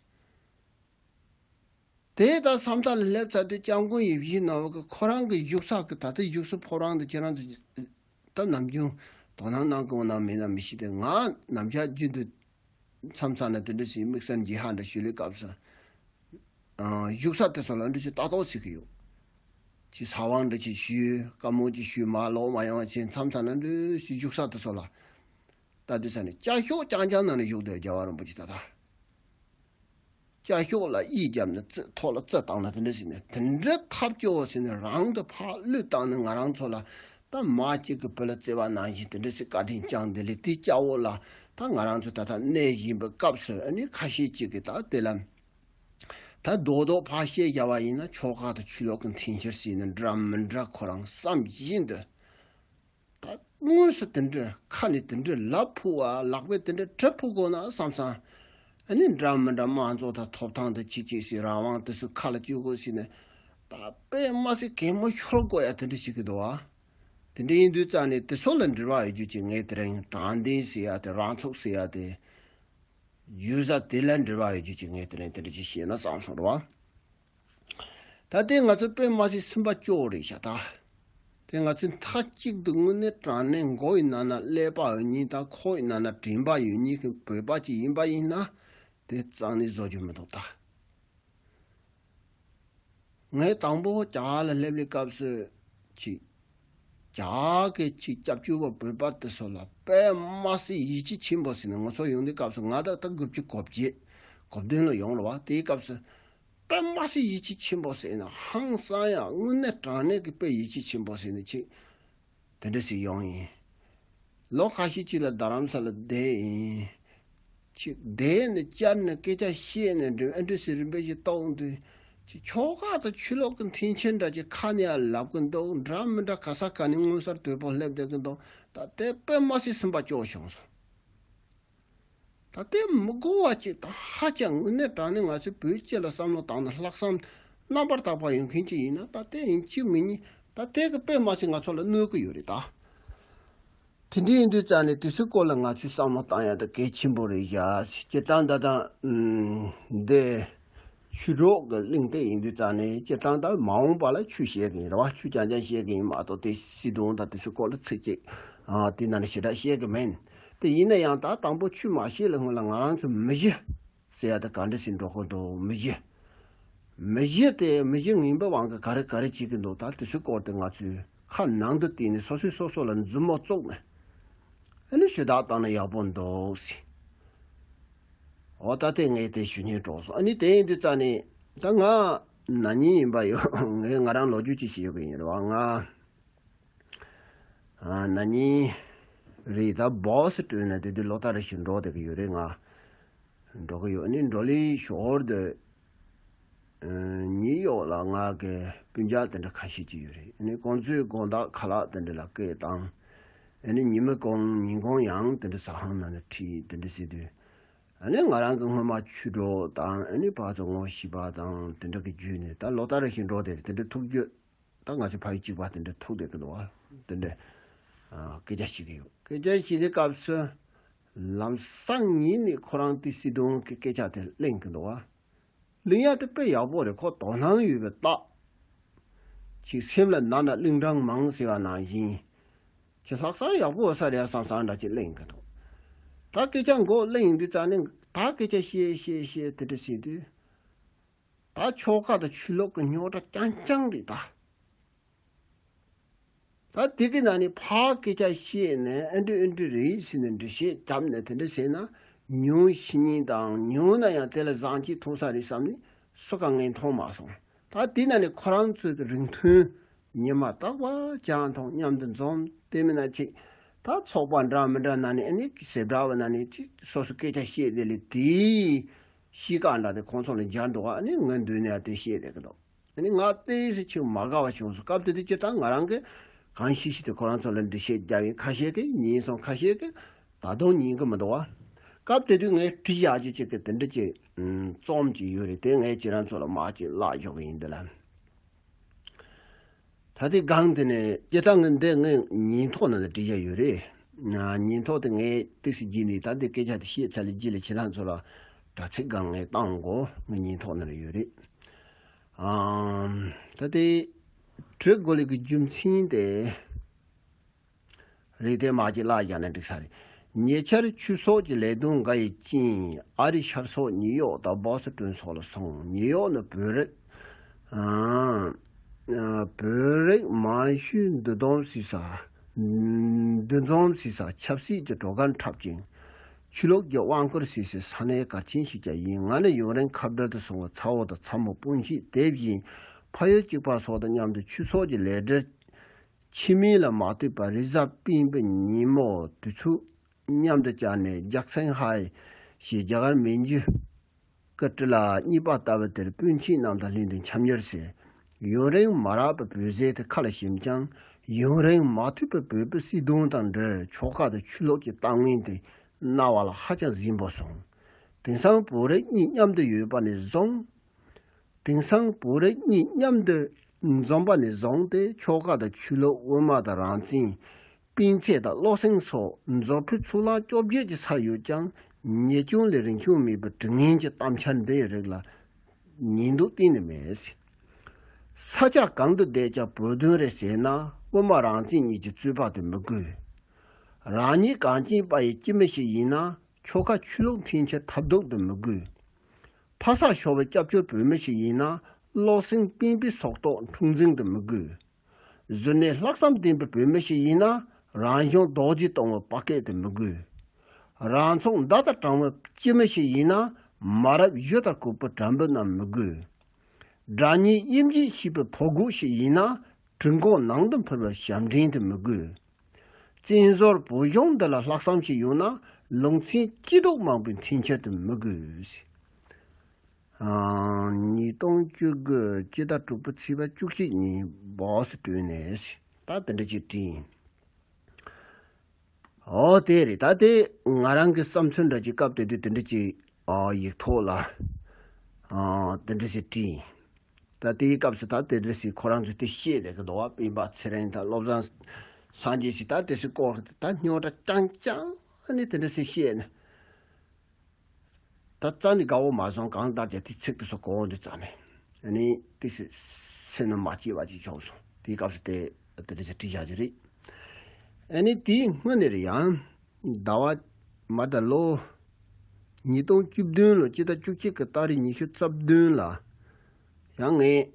དེ་ད་བསམ་ཚུལ་ལ་སླེབས་ཚར་དུས་སྐྱབས་མགོན་ཡིད་བཞིན་ནོར་བུ་གི་ཁོ་རང་གི་བཞུགས་ས་གི། ད་ལྟ་བཞུགས་ས་ཕོ་བྲང་དེ་ཁྱེད་རང་ཚོ་ད་ནམ་རྒྱུན་དོ་སྣང་གནང་གི་འོང་ན་མེད་ན་མི་ཤེས་ཏེ། ང་ནམ་ཞག་རྒྱུན་དུ་མཚམས་མཚམས་ན་དེ་འདྲ་ཞིག་དམིགས་བསལ་མཇལ་ཧ་འདྲ་ཞུ་ལེ་སྐབས་སུ། ཨ། བཞུགས་ས་དེ་ཚོ་ལ་འདྲ་ཞིག་ལྟ་རྟོག་བྱེད་ཀྱི་ཡོད། ཅིག་ས་དབང་འདྲ་ཞིག་ཞུས། བཀའ་མོལ་ཅིག་ཞུས། མར་ལོག་མ་ཡོང་བ་བྱས། མཚམས་མཚམས་ན་འདྲ་ཞིག་བཞུགས་ས་དེ་ཚོ་ལ་ལྟ་དུས་ས་ནས་ཅ་ཤོག་རྐྱང་རྐྱང་ནང་ནས་བཞུགས་བསྡད། རྒྱལ་བ་རིན་པོ་ཆེ་ད་ལྟ། ཅ་ཤོག་ལ་གཡས་བརྒྱབ་ནས་རྩི། ཐོག་ལ་རྩི་བཏང་ན་དེ་འདྲ་ཟེར་ནས། དེ་འདྲ་ཐབས་སྐྱོ་བོ་ཟེར་ནས་རང་དུ་ཕར་བློས་བཏང་ནས་ང་རང་ཚོ་ལ་ད་མ་གཅིག་གི་བུ་ལ་བརྩེ་བ་ནང་བཞིན་དེ་འདྲ་ཟེར་བཀའ་དྲིན་བསྐྱངས་བསྡད་ལེ། དེའི་སྐྱ་བོ་ལ་ད་ང་རང་ཚོ་ད་ལྟ་གནས་བཞིན་པའི་སྐབས་སུ། ཨ་ནི་ཁ་ཤས་ཅིག་གིས་ད་དེ་ལ་ ད་རྡོག་རྡོག་ཕར་བཤད་བཞག་པ་ཡིན་ན་ཆོལ་ཁ་དང་ཆོས་ལུགས་ཀྱི་འཐེན་འཁྱེར་བྱས་ནས་འདྲ་མི་འདྲ་ཁོ་རང་བསམ་བཞིན་དུ། ད་དངོས་སུ་དེ་འདྲ་ཁ་ནས་དེ་འདྲ་ལབ་ཕོད་པ། ལག་པས་དེ་འདྲ་བྲི་ཕོད་དགོས་ན་བསམ་བསམ། ཨ་ནི་འདྲ་མི་འདྲ་དམངས་གཙོ་དང་ཐོབ་ཐང་དང་ཅི་ཅི་ཞིག་རང་དབང་དེ་ཚོ་ཁ་ལ་བཅུག་དགོས་ཟེར་ནས། ད་དཔེ་མ་སྲིད་གད་མོ་ཤོར་དགོས་ཡ་དེ་འདྲ་ཞིག་གི་འདུག་བ། དེ་འདྲ་ཡིན་དུས་ཙང་ནས་དེ་ཚོ་ལ་འབྲེལ་བ་ཡོད་རྒྱུ་ཅིག་ངས་དེ་རིང་དྲང་བདེན་ཟེར་ཡ་དེ། རང་ཚུགས་ཟེར་ཡ་དེ། ཡུལ་ས་དེ་ལ་འབྲེལ་བ་ཡོད་རྒྱུ་ཅིག་ངས་དེ་རིང་དེ་འདྲ་ཅིག་བཤད་ན་བསམ་སོང་རེད་བ། ད་ལྟའི་ང་ཚོ་དཔེ་མ་སྲིད་སེམས་པ་སྐྱོ་བོ་རེད་ཤག་ད། དེ་ང་ཚོས་མཐའ་གཅིག་ཏུ་དངོས་གནས་དྲང་གནས་མགོ་ཡི་ནང་ན་ཀླད་པ་ཡོད་མཁན་དང་ཁོག་ཡི་ནང་ན་དྲན་པ་ཡོད་མཁན་གྱི་བོད་པ་ཅིག་ཡིན་པ་ཡིན་ན། དེ་རྩ་ནས་བཟོ་རྒྱུ་མི་འདུག་ད། ངས་དང་པོ་རྒྱ་གར་ལ་སླེབས་པའི་སྐབས་སུ་ཅིག་རྒྱ་གར་གྱི་ཅིག་སྐྱབས་བཅོལ་བ་བོད་པ་དེ་ཚོ་ལ་དཔེ་མ་སྲིད་ཡིད་ཆེས་ཆེན་པོ་ཟེར་ནས། ང་ཚོ་ཡོང་དུས་སྐབས་སུ་ང་ད་ལྟ་དགུ་བཅུ་གོ་བརྒྱད་གོ་བདུན་ལ་ཡོང་རེད་བ། དེའི་སྐབས་སུ་དཔེ་མ་སྲིད་ཡིད་ཆེས་ཆེན་པོ་ཟེར་ནས། ཧང་སང་ཡ། དངོས་གནས་དྲང་གནས་ཀྱི་དཔེ་ཡིད་ཆེས་ཆེན་པོ་ཟེར་ནས་ཅིག་དེ་འདྲ་ཞིག་ཡོང་ཡིན། ལོ་ཁ་ཤས་ཅིག་ལ་རྡ་རམ་ས་ལ་བསྡད་ཡིན། ཅིག་བསྡད་ནས་བཅར་ནས་སྐད་ཆ་བཤད་ནས་འགྲོ། ཨ་འདྲ་ཞིག་རིམ་པས་ཞིག་གཏོང་དུས་ཅིག་ཆོལ་ཁ་དང་ཆོས་ལུགས་ཀྱི་འཐེན་འཁྱེར་འདྲ་ཅིག་ཁ་ནས་ཡང་ལབ་ཀྱི་འདུག་འདྲ་མི་འདྲ་ག་ས་ག་ནས་མངོན་གསལ་དོད་པོ་སླེབས་བསྡད་ཀྱི་འདུག་ད་དེ་དཔེ་མ་སྲིད་སེམས་པ་སྐྱོ་བྱུང་སོང་། ད་ལྟའི་མི་གོ་བ་ཅིག་དང་ཧ་ཅང་དངོས་གནས་དྲང་གནས་ང་ཚོའི་བོད་སྤྱི་ལ་བསམ་བློ་བཏང་ན་ལྷག་བསམ་རྣམ་པར་དག་པ་ཡོད་མཁན་ཅིག་ཡིན་ན། ད་ལྟའི་ཡིན་གཅིག་མིན་གཉིས་ད་ལྟའི་གི་དཔེ་མ་སྲིད་ང་ཚོ་ལ་གནོད་ཀྱི་ཡོད་རེད་ད། དེ་འདྲ་ཡིན་དུས་ཙང་ནས་དེ་ཚོའི་སྐོར་ལ་ང་ཚོས་བསམ་བློ་བཏང་ཡ་ད་གལ་ཆེན་པོ་རེད་ཤག་སྤྱིར་བཏང་ད་ལྟ་འདི། ཆོས་གྲོགས་ཀྱི་གླེང་སྟེགས་ཡིན་དུས་ཙང་ནས་སྤྱིར་བཏང་ད་མ་འོངས་པ་ལ་ཆོས་བཤད་མཁན་རེད་བ། ཆོས་རྐྱང་རྐྱང་བཤད་མཁན་ཡིན་མ་གཏོགས། དེ་སྲིད་དོན་དང་དེ་ཚོའི་སྐོར་ལ་ཚིག་གཅིག་ཨ་དེ་ནང་ནས་ཞེ་དྲག་བཤད་གི་མིན། དེ་ཡིན་ན་ཡང་ད་དང་པོ་ཆོས་མ་བཤད་ལ་སྔོན་ལ་ང་རང་ཚོ་མི་གཞི་ཟེར་ཡ་ད་ག་འདྲ་ཞིག་འགྲོ་གི་འདུག་མི་གཞི། མི་གཞི་དེ་མི་གཞི་ངན་པའི་དབང་གིས་ག་རེ་ག་རེ་བྱེད་ཀྱི་འདུག་ད་དེ་ཚོའི་སྐོར་དེ་ང་ཚོས་ཁ་ནང་དུ་བལྟས་ནས་སོ་སོས་སོ་སོ་ལ་མཛུབ་མོ་བཙུགས་ནས། ཨ་ནི་ཞུ་དག་བཏང་ན་ཡག་པོ་འདུག་ཟེར། འོ་ད་དེ་ངས་དེ་ཞུ་སྙིང་བྲོ་སོང་། ཨ་ནི་དེ་ཡིན་དུས་ཙང་ནས་ད་ང་ན་ནིང་ཡིན་པ་ཡོད། ངས་ང་རང་ལོ་རྒྱུས་ཅིག་བཤད་ཡོད་གི་ཡིན་རེད་བ། ང་ཨ་ན་ནིང་རེད་ད་བཱས་སྤྲོད་ནས་དེ་དུས་ལོ་ལྟར་རེ་བཞིན་འགྲོ་བསྡད་ཀྱི་ཡོད་རེད། ང་འགྲོ་གི་ཡོད། ཨ་ནི་འགྲོ་ལི་ཞོར་དུ། ཨ་ནིའུ་ཡོག་ལ་ང་གི་སྤུན་ཀྱག་དེ་འདྲ་ཁ་ཤས་ཅིག་ཡོད་རེད། ཨ་ནི་ཁོང་ཚོས་དགོང་དག་ཁ་ལག་དེ་འདྲ་ལ་སྐད་བཏང་། ཨ་ནི་ཉི་མ་གང་ཉིན་གང་ཡང་དེ་འདྲ་ཟ་ཁང་ནང་ལ་ཁྲིད་དེ་འདྲ་བྱེད་དུས། ཨ་ནི་ང་རང་གི་སྔོན་མ་ཆོས་གྲོགས་དང་། ཨ་ནི་ཕར་ཚུར་ངོ་ཤེས་པ་དང་དེ་འདྲ་གི་བརྒྱུད་ནས་ད་ལོ་ལྟར་རེ་བཞིན་འགྲོ་བསྡད་རེད། དེ་འདྲ་ཐུག་རྒྱུ། ད་ང་ཚོ་ཕ་ཡུལ་གཅིག་པ་དེ་འདྲ་ཐུག་བསྡད་ཀྱི་འདུག་བ། དེ་འདྲ་ཨ་སྐད་ཆ་བཤད་ཀྱི་ཡོད། སྐད་ཆ་བཤད་དུས་སྐབས་སུ་ལམ་སང་ཉིན་ནས་ཁོ་རང་དེ་སྲིད་དོན་གྱི་སྐད་ཆ་དེ་གླེང་གི་འདུག་བ། གླེང་ཡ་དེ་དཔེ་ཡག་པོ་རེད། ཁོ་དོ་སྣང་ཡོད་པའི་རྟགས། ཅིག་སེམས་ལ་ན་ན་གླིང་སྒྲུང་མང་ཟེར་བ་ནང་བཞིན། ཅིག་ལྷག་བསམ་ཡག་པོ་ཡོད་ས་རེད་བསམ་བསམ་འདྲ་ཅིག་གླེང་གི་འདུག་ད་སྐད་ཆ་མགོ་གླེང་ཡོང་དུས་ཙང་ནས་ད་སྐད་ཆ་བཤད་བཤད་བཤད་དེ་འདྲ་བྱེད་དུས། ད་ཆོལ་ཁ་དང་ཆོས་ལུགས་ཀྱི་རྙོག་དྲ་རྐྱང་རྐྱང་རེད་ད། ད་དེ་གི་ནང་ནས་ཕར་སྐད་ཆ་བཤད་ནས་ཨེ་འདྲ་ཨེ་འདྲ་རེད་ཟེར་ནས་འགྲེལ་བཤད་བརྒྱབ་ནས་དེ་འདྲ་བྱས་ན་ཉུང་ཤེས་ཉེན་དང་། ཉུང་ན་ཡང་དེ་ལ་བཟང་སྐྱིད་མཐོང་ས་རེད་བསམ་ནས་སུ་གང་ངས་མཐོང་མ་སོང་། ད་དེ་ནང་ནས་ཁོ་རང་ཚོའི་རིང་ཐུང་ཉི་མ་རྟག་པར་ཅང་མཐོང་མཉམ་དུ་འཛོམས། དེ་མིན་ན་ཅིག་ད་ཚོགས་པ་འདྲ་མི་འདྲ་ནང་ནས་ཨ་ནི་ཟེ་འདྲ་བ་ནང་ནས་ཅིག་སོ་སོ་སྐད་ཆ་བཤད་དེ་ལས་དེའི་གཤིས་ཀ་འདྲ་དེ་ཁོང་ཚོ་ལ་འཇགས་འདུག་ཨ་ནི་ངའི་མདུན་ནས་དེ་བཤད་བསྡད་ཀྱི་འདུག་ཨ་ནི་ང་ཏོག་ཙམ་ཅིག་མ་དགའ་བ་བྱུང་སོང་། སྐབས་དེ་དུས་སྤྱིར་བཏང་ང་རང་གིས་གང་ཤེས་ཤེས་དེ་ཁོ་རང་ཚོ་ལ་འགྲེལ་བཤད་རྒྱབ་ཡིན། ཁ་ཤས་ཀྱིས་ཉན་སོང་། ཁ་ཤས་ཀྱིས་ད་དུང་ཉན་གྱི་མི་འདུག་བ། སྐབས་དེ་དུས་ངས་བྲིས་བཞག་རྒྱུ་ཅིག་གི་དེ་འདྲ་ཅིག་ཨམ་རྩོམ་ཅིག་ཡོད་རེད། དེ་ངས་ཁྱེད་རང་ཚོ་ལ་མར་ཅིག་བཀླགས་འཇོག་གི་ཡིན། འདི་ལ། ད་ལྟའི་སྒང་དེ་ནས་སྤྱིར་བཏང་ངས་འདི་ངའི་ཉིན་ཐོ་ནང་ལ་བྲིས་བཞག་ཡོད་རེད། ཨ་ཉིན་ཐོ་དེ་ངས་ཏོག་ཙམ་བརྗེས་ནས། ད་འདི་སྐད་ཆ་དེ་བཤད་ཚར་ལ་རྗེས་ལ་ཁྱེད་རང་ཚོ་ལ་དྲ་ཚིགས་སྒང་ངས་བཏང་དགོས། ངའི་ཉིན་ཐོ་ནང་ལ་ཡོད་རེད། ཨམ། ད་ལྟའི་བྲིས་དགོས་ལས་ཀྱི་རྒྱུ་མཚན་དེ་རེད། དེ་མར་ཅིག་བཀླགས་བཞག་ན་འགྲིག་ས་རེད། ཉེ་ཆར་ཆོས་ཚོགས་ཀྱི་ལས་དོན་འགའ་ཡི་རྐྱེན་ཨ་རིའི་ཤར་ཕྱོགས་ནིའུ་ཡོག་དང་བྷོ་སི་ཊོན་སོགས་ལ་སོང་། ནིའུ་ཡོག་ནི་བོད་རིགས་ཨ་བོད་རིགས་མང་ཤོས་འདུ་འཛོམས་བྱེད་ས། འདུ་འཛོམས་བྱེད་ས་ཆབ་སྲིད་ཀྱི་བྲོ་གར་འཁྲབ་ཅིང་། ཆོས་ལུགས་ཀྱི་དབང་བསྐུར་བྱེད་སའི་ས་གནས་གལ་ཆེན་ཞིག་ཀྱང་ཡིན། ང་ནི་ཡུན་རིང་ཁ་བྲལ་དུ་སོང་བའི་ཚ་བོ་དང་ཚ་མོ་སྤུན་མཆེད། དེ་བཞིན་ཕ་ཡུལ་གཅིག་པ་སོགས་དང་མཉམ་དུ་ཆོས་ཚོགས་ཀྱི་ལས་བྲེལ་ཕྱི་མིག་ལ་མ་ལྟོས་པར་རེས་གཟའ་སྤེན་པའི་ཉིན་མོ་དུས་ཚོད་མཉམ་དུ་བཅར་ནས། ཇག་སན་ཧའེ་ཞེས་རྒྱ་གར་མན་ཇུ་ ཀི་ཏི་ལ་གཉིས་པ་ལྟ་བུ་དེར་སྤུན་མཆེད་རྣམས་དང་ལྷན་དུ་འཁྱམས་ཉེར་ཟེར། ཡུན་རིང་མ་རག་པའི་བོད་ཟས་དེ་ཁ་ལ་ཞིམ་ཀྱང་། ཡུན་རིང་མ་ཐུབ་པའི་བོད་པའི་བསིལ་གདུང་དང་འབྲེལ་ཆོལ་ཁ་དང་ཆོས་ལུགས་ཀྱི་གཏམ་ངན་དེ་རྣ་བ་ལ་ཧ་ཅང་གཟིགས་པོ་སོང་། དེང་སང་བོད་རིགས་གཉིས་མཉམ་དུ་ཡོད་པ་ནས་བཟུང་། དེང་སང་བོད་རིགས་གཉིས་མཉམ་དུ་འཛོམས་པ་ནས་བཟུང་སྟེ་ཆོལ་ཁ་དང་ཆོས་ལུགས། དབུ་མ་དང་རང་བཙན། སྤུན་མཆེད་དང་བློ་སེང་སོགས་མཛོ་ཕུད་ཚུར་ལ་བཅོ་བརྒྱད་ཀྱི་ས་ཡོད་ཀྱང་། ཉེས་སྐྱོན་ལས་རིན་ཆུང་མེད་པའི་དྲི་ངན་གྱི་གཏམ་འཆལ་འདིའི་རིགས་ལ་ཉན་འདོད་གཏན་ནས་མེད། ས་ཆ་གང་དུ་བསྡད་ཀྱང་བོད་དོན་རེད་ཟེར་ན། དབུ་མ་རང་བཙན་གཉིས་ཀྱི་རྩོད་པ་དེ་མི་དགོས། རང་ཉིད་གངས་ཅན་པ་ཡི་སྐྱེ་མི་ཞིག་ཡིན་ན། ཆོལ་ཁ་ཆོས་ལུགས་འཐེན་འཁྱེར་ཐབས་སྡུག་དེ་མི་དགོས། ཕ་ས་ཤོར་བའི་སྐྱབས་བཅོལ་བོད་མི་ཞིག་ཡིན་ན། བློ་སེང་སྤུན་པའི་སྲོག་ཐོག་འཁྲུག་འཛིང་དེ་མི་དགོས། གཟུར་གནས་ལྷག་བསམ་ལྡན་པའི་བོད་མི་ཞིག་ཡིན་ན། རང་གཞུང་རྡོག་རྫིས་གཏོང་བའི་དཔའ་སྐད་དེ་མི་དགོས། རང་ཚོགས་མདའ་དང་གྲང་བའི་སྐྱེ་མི་ཞིག་ཡིན་ན། མ་རབས་གཞུ་དང་ལྐུགས་པའི་དྲ་འབུ་རྣམས་མི་དགོས། སྒྲ་སྙན་དབྱིབས་འབྱེད་ཤེས་པའི་ཕོ་རྒོད་ཞིག་ཡིན་ན། གྲི་མགོ་ནང་དུ་འཕུར་བའི་ཞབས་འདྲེན་དེ་མི་དགོས། བཙན་བཟོར་བོད་གཞུང་འདི་ལ་ལྷག་བསམ་ཞིག་ཡོད་ན། ལུང་ཚན་སྐྱིད་སྡུག་མང་པོའི་འཐེན་འཁྱེར་དེ་མི་དགོས། ཨང་། ཉིས་སྟོང་བཅུ་དགུ་སྤྱི་ཟླ་དྲུག་པའི་ཚེས་པ་བཅུ་གཅིག་ཉིན་སྦག་སུ་བྲོས་ནས་ད་དེ་འདྲ་ཅིག་བྲིས་ཡིན། ཨོ་དེ་རེད། ད་དེ་ང་རང་གི་བསམ་ཚུལ་འདྲ་ཅིག་སྐབས་དེ་དུས་དེ་འདྲ་ཅིག་ཨ་ཡིག་ཐོག་ལ་ཨ་དེ་འདྲ་ཞིག་བྲིས་ཡིན། ད་དེའི་སྐབས་སུ་ད་དེ་འདྲ་ཞིག་ཁོ་རང་ཚོས་དེ་བཤད་བསྡད་ཀྱི་འདུག་བ། སྤེན་པ་ཚེ་རིང་དང་བློ་བཟང་སངས་རྒྱས་ཞིག་ད་དེ་ཚོའི་སྐོར་དེ་ད་རྙོག་དྲ་རྐྱང་རྐྱང་ནི་དེ་འདྲ་ཞིག་བཤད་ནས། ད་རྩ་ནས་དགའ་བོ་མ་སོང་། གང་ལྟར་ཀྱང་དེ་ཚིག་དེ་ཚོ་གོ་འདི་རྩ་ནས་ཨ་ནི་དེ་སེ་སེམས་ནང་མ་སྐྱིད་པ་ཅིག་བྱུང་སོང་། དེའི་སྐབས་སུ་དེ་དེ་འདྲ་ཞིག་བྲིས་བཞག་རྒྱུ་རེད། ཨ་ནི་དེའི་སྔོན་ནས་རེད་ཡང་ཟླ་བ་མ་ད་ལོ་ཉིས་སྟོང་བཅུ་བདུན་ལོ་སྤྱི་ཟླ་བཅུ་གཅིག་གི་ཏ་རིག་ཉི་ཤུ་རྩ་བདུན་ལ་ཡང་ངས་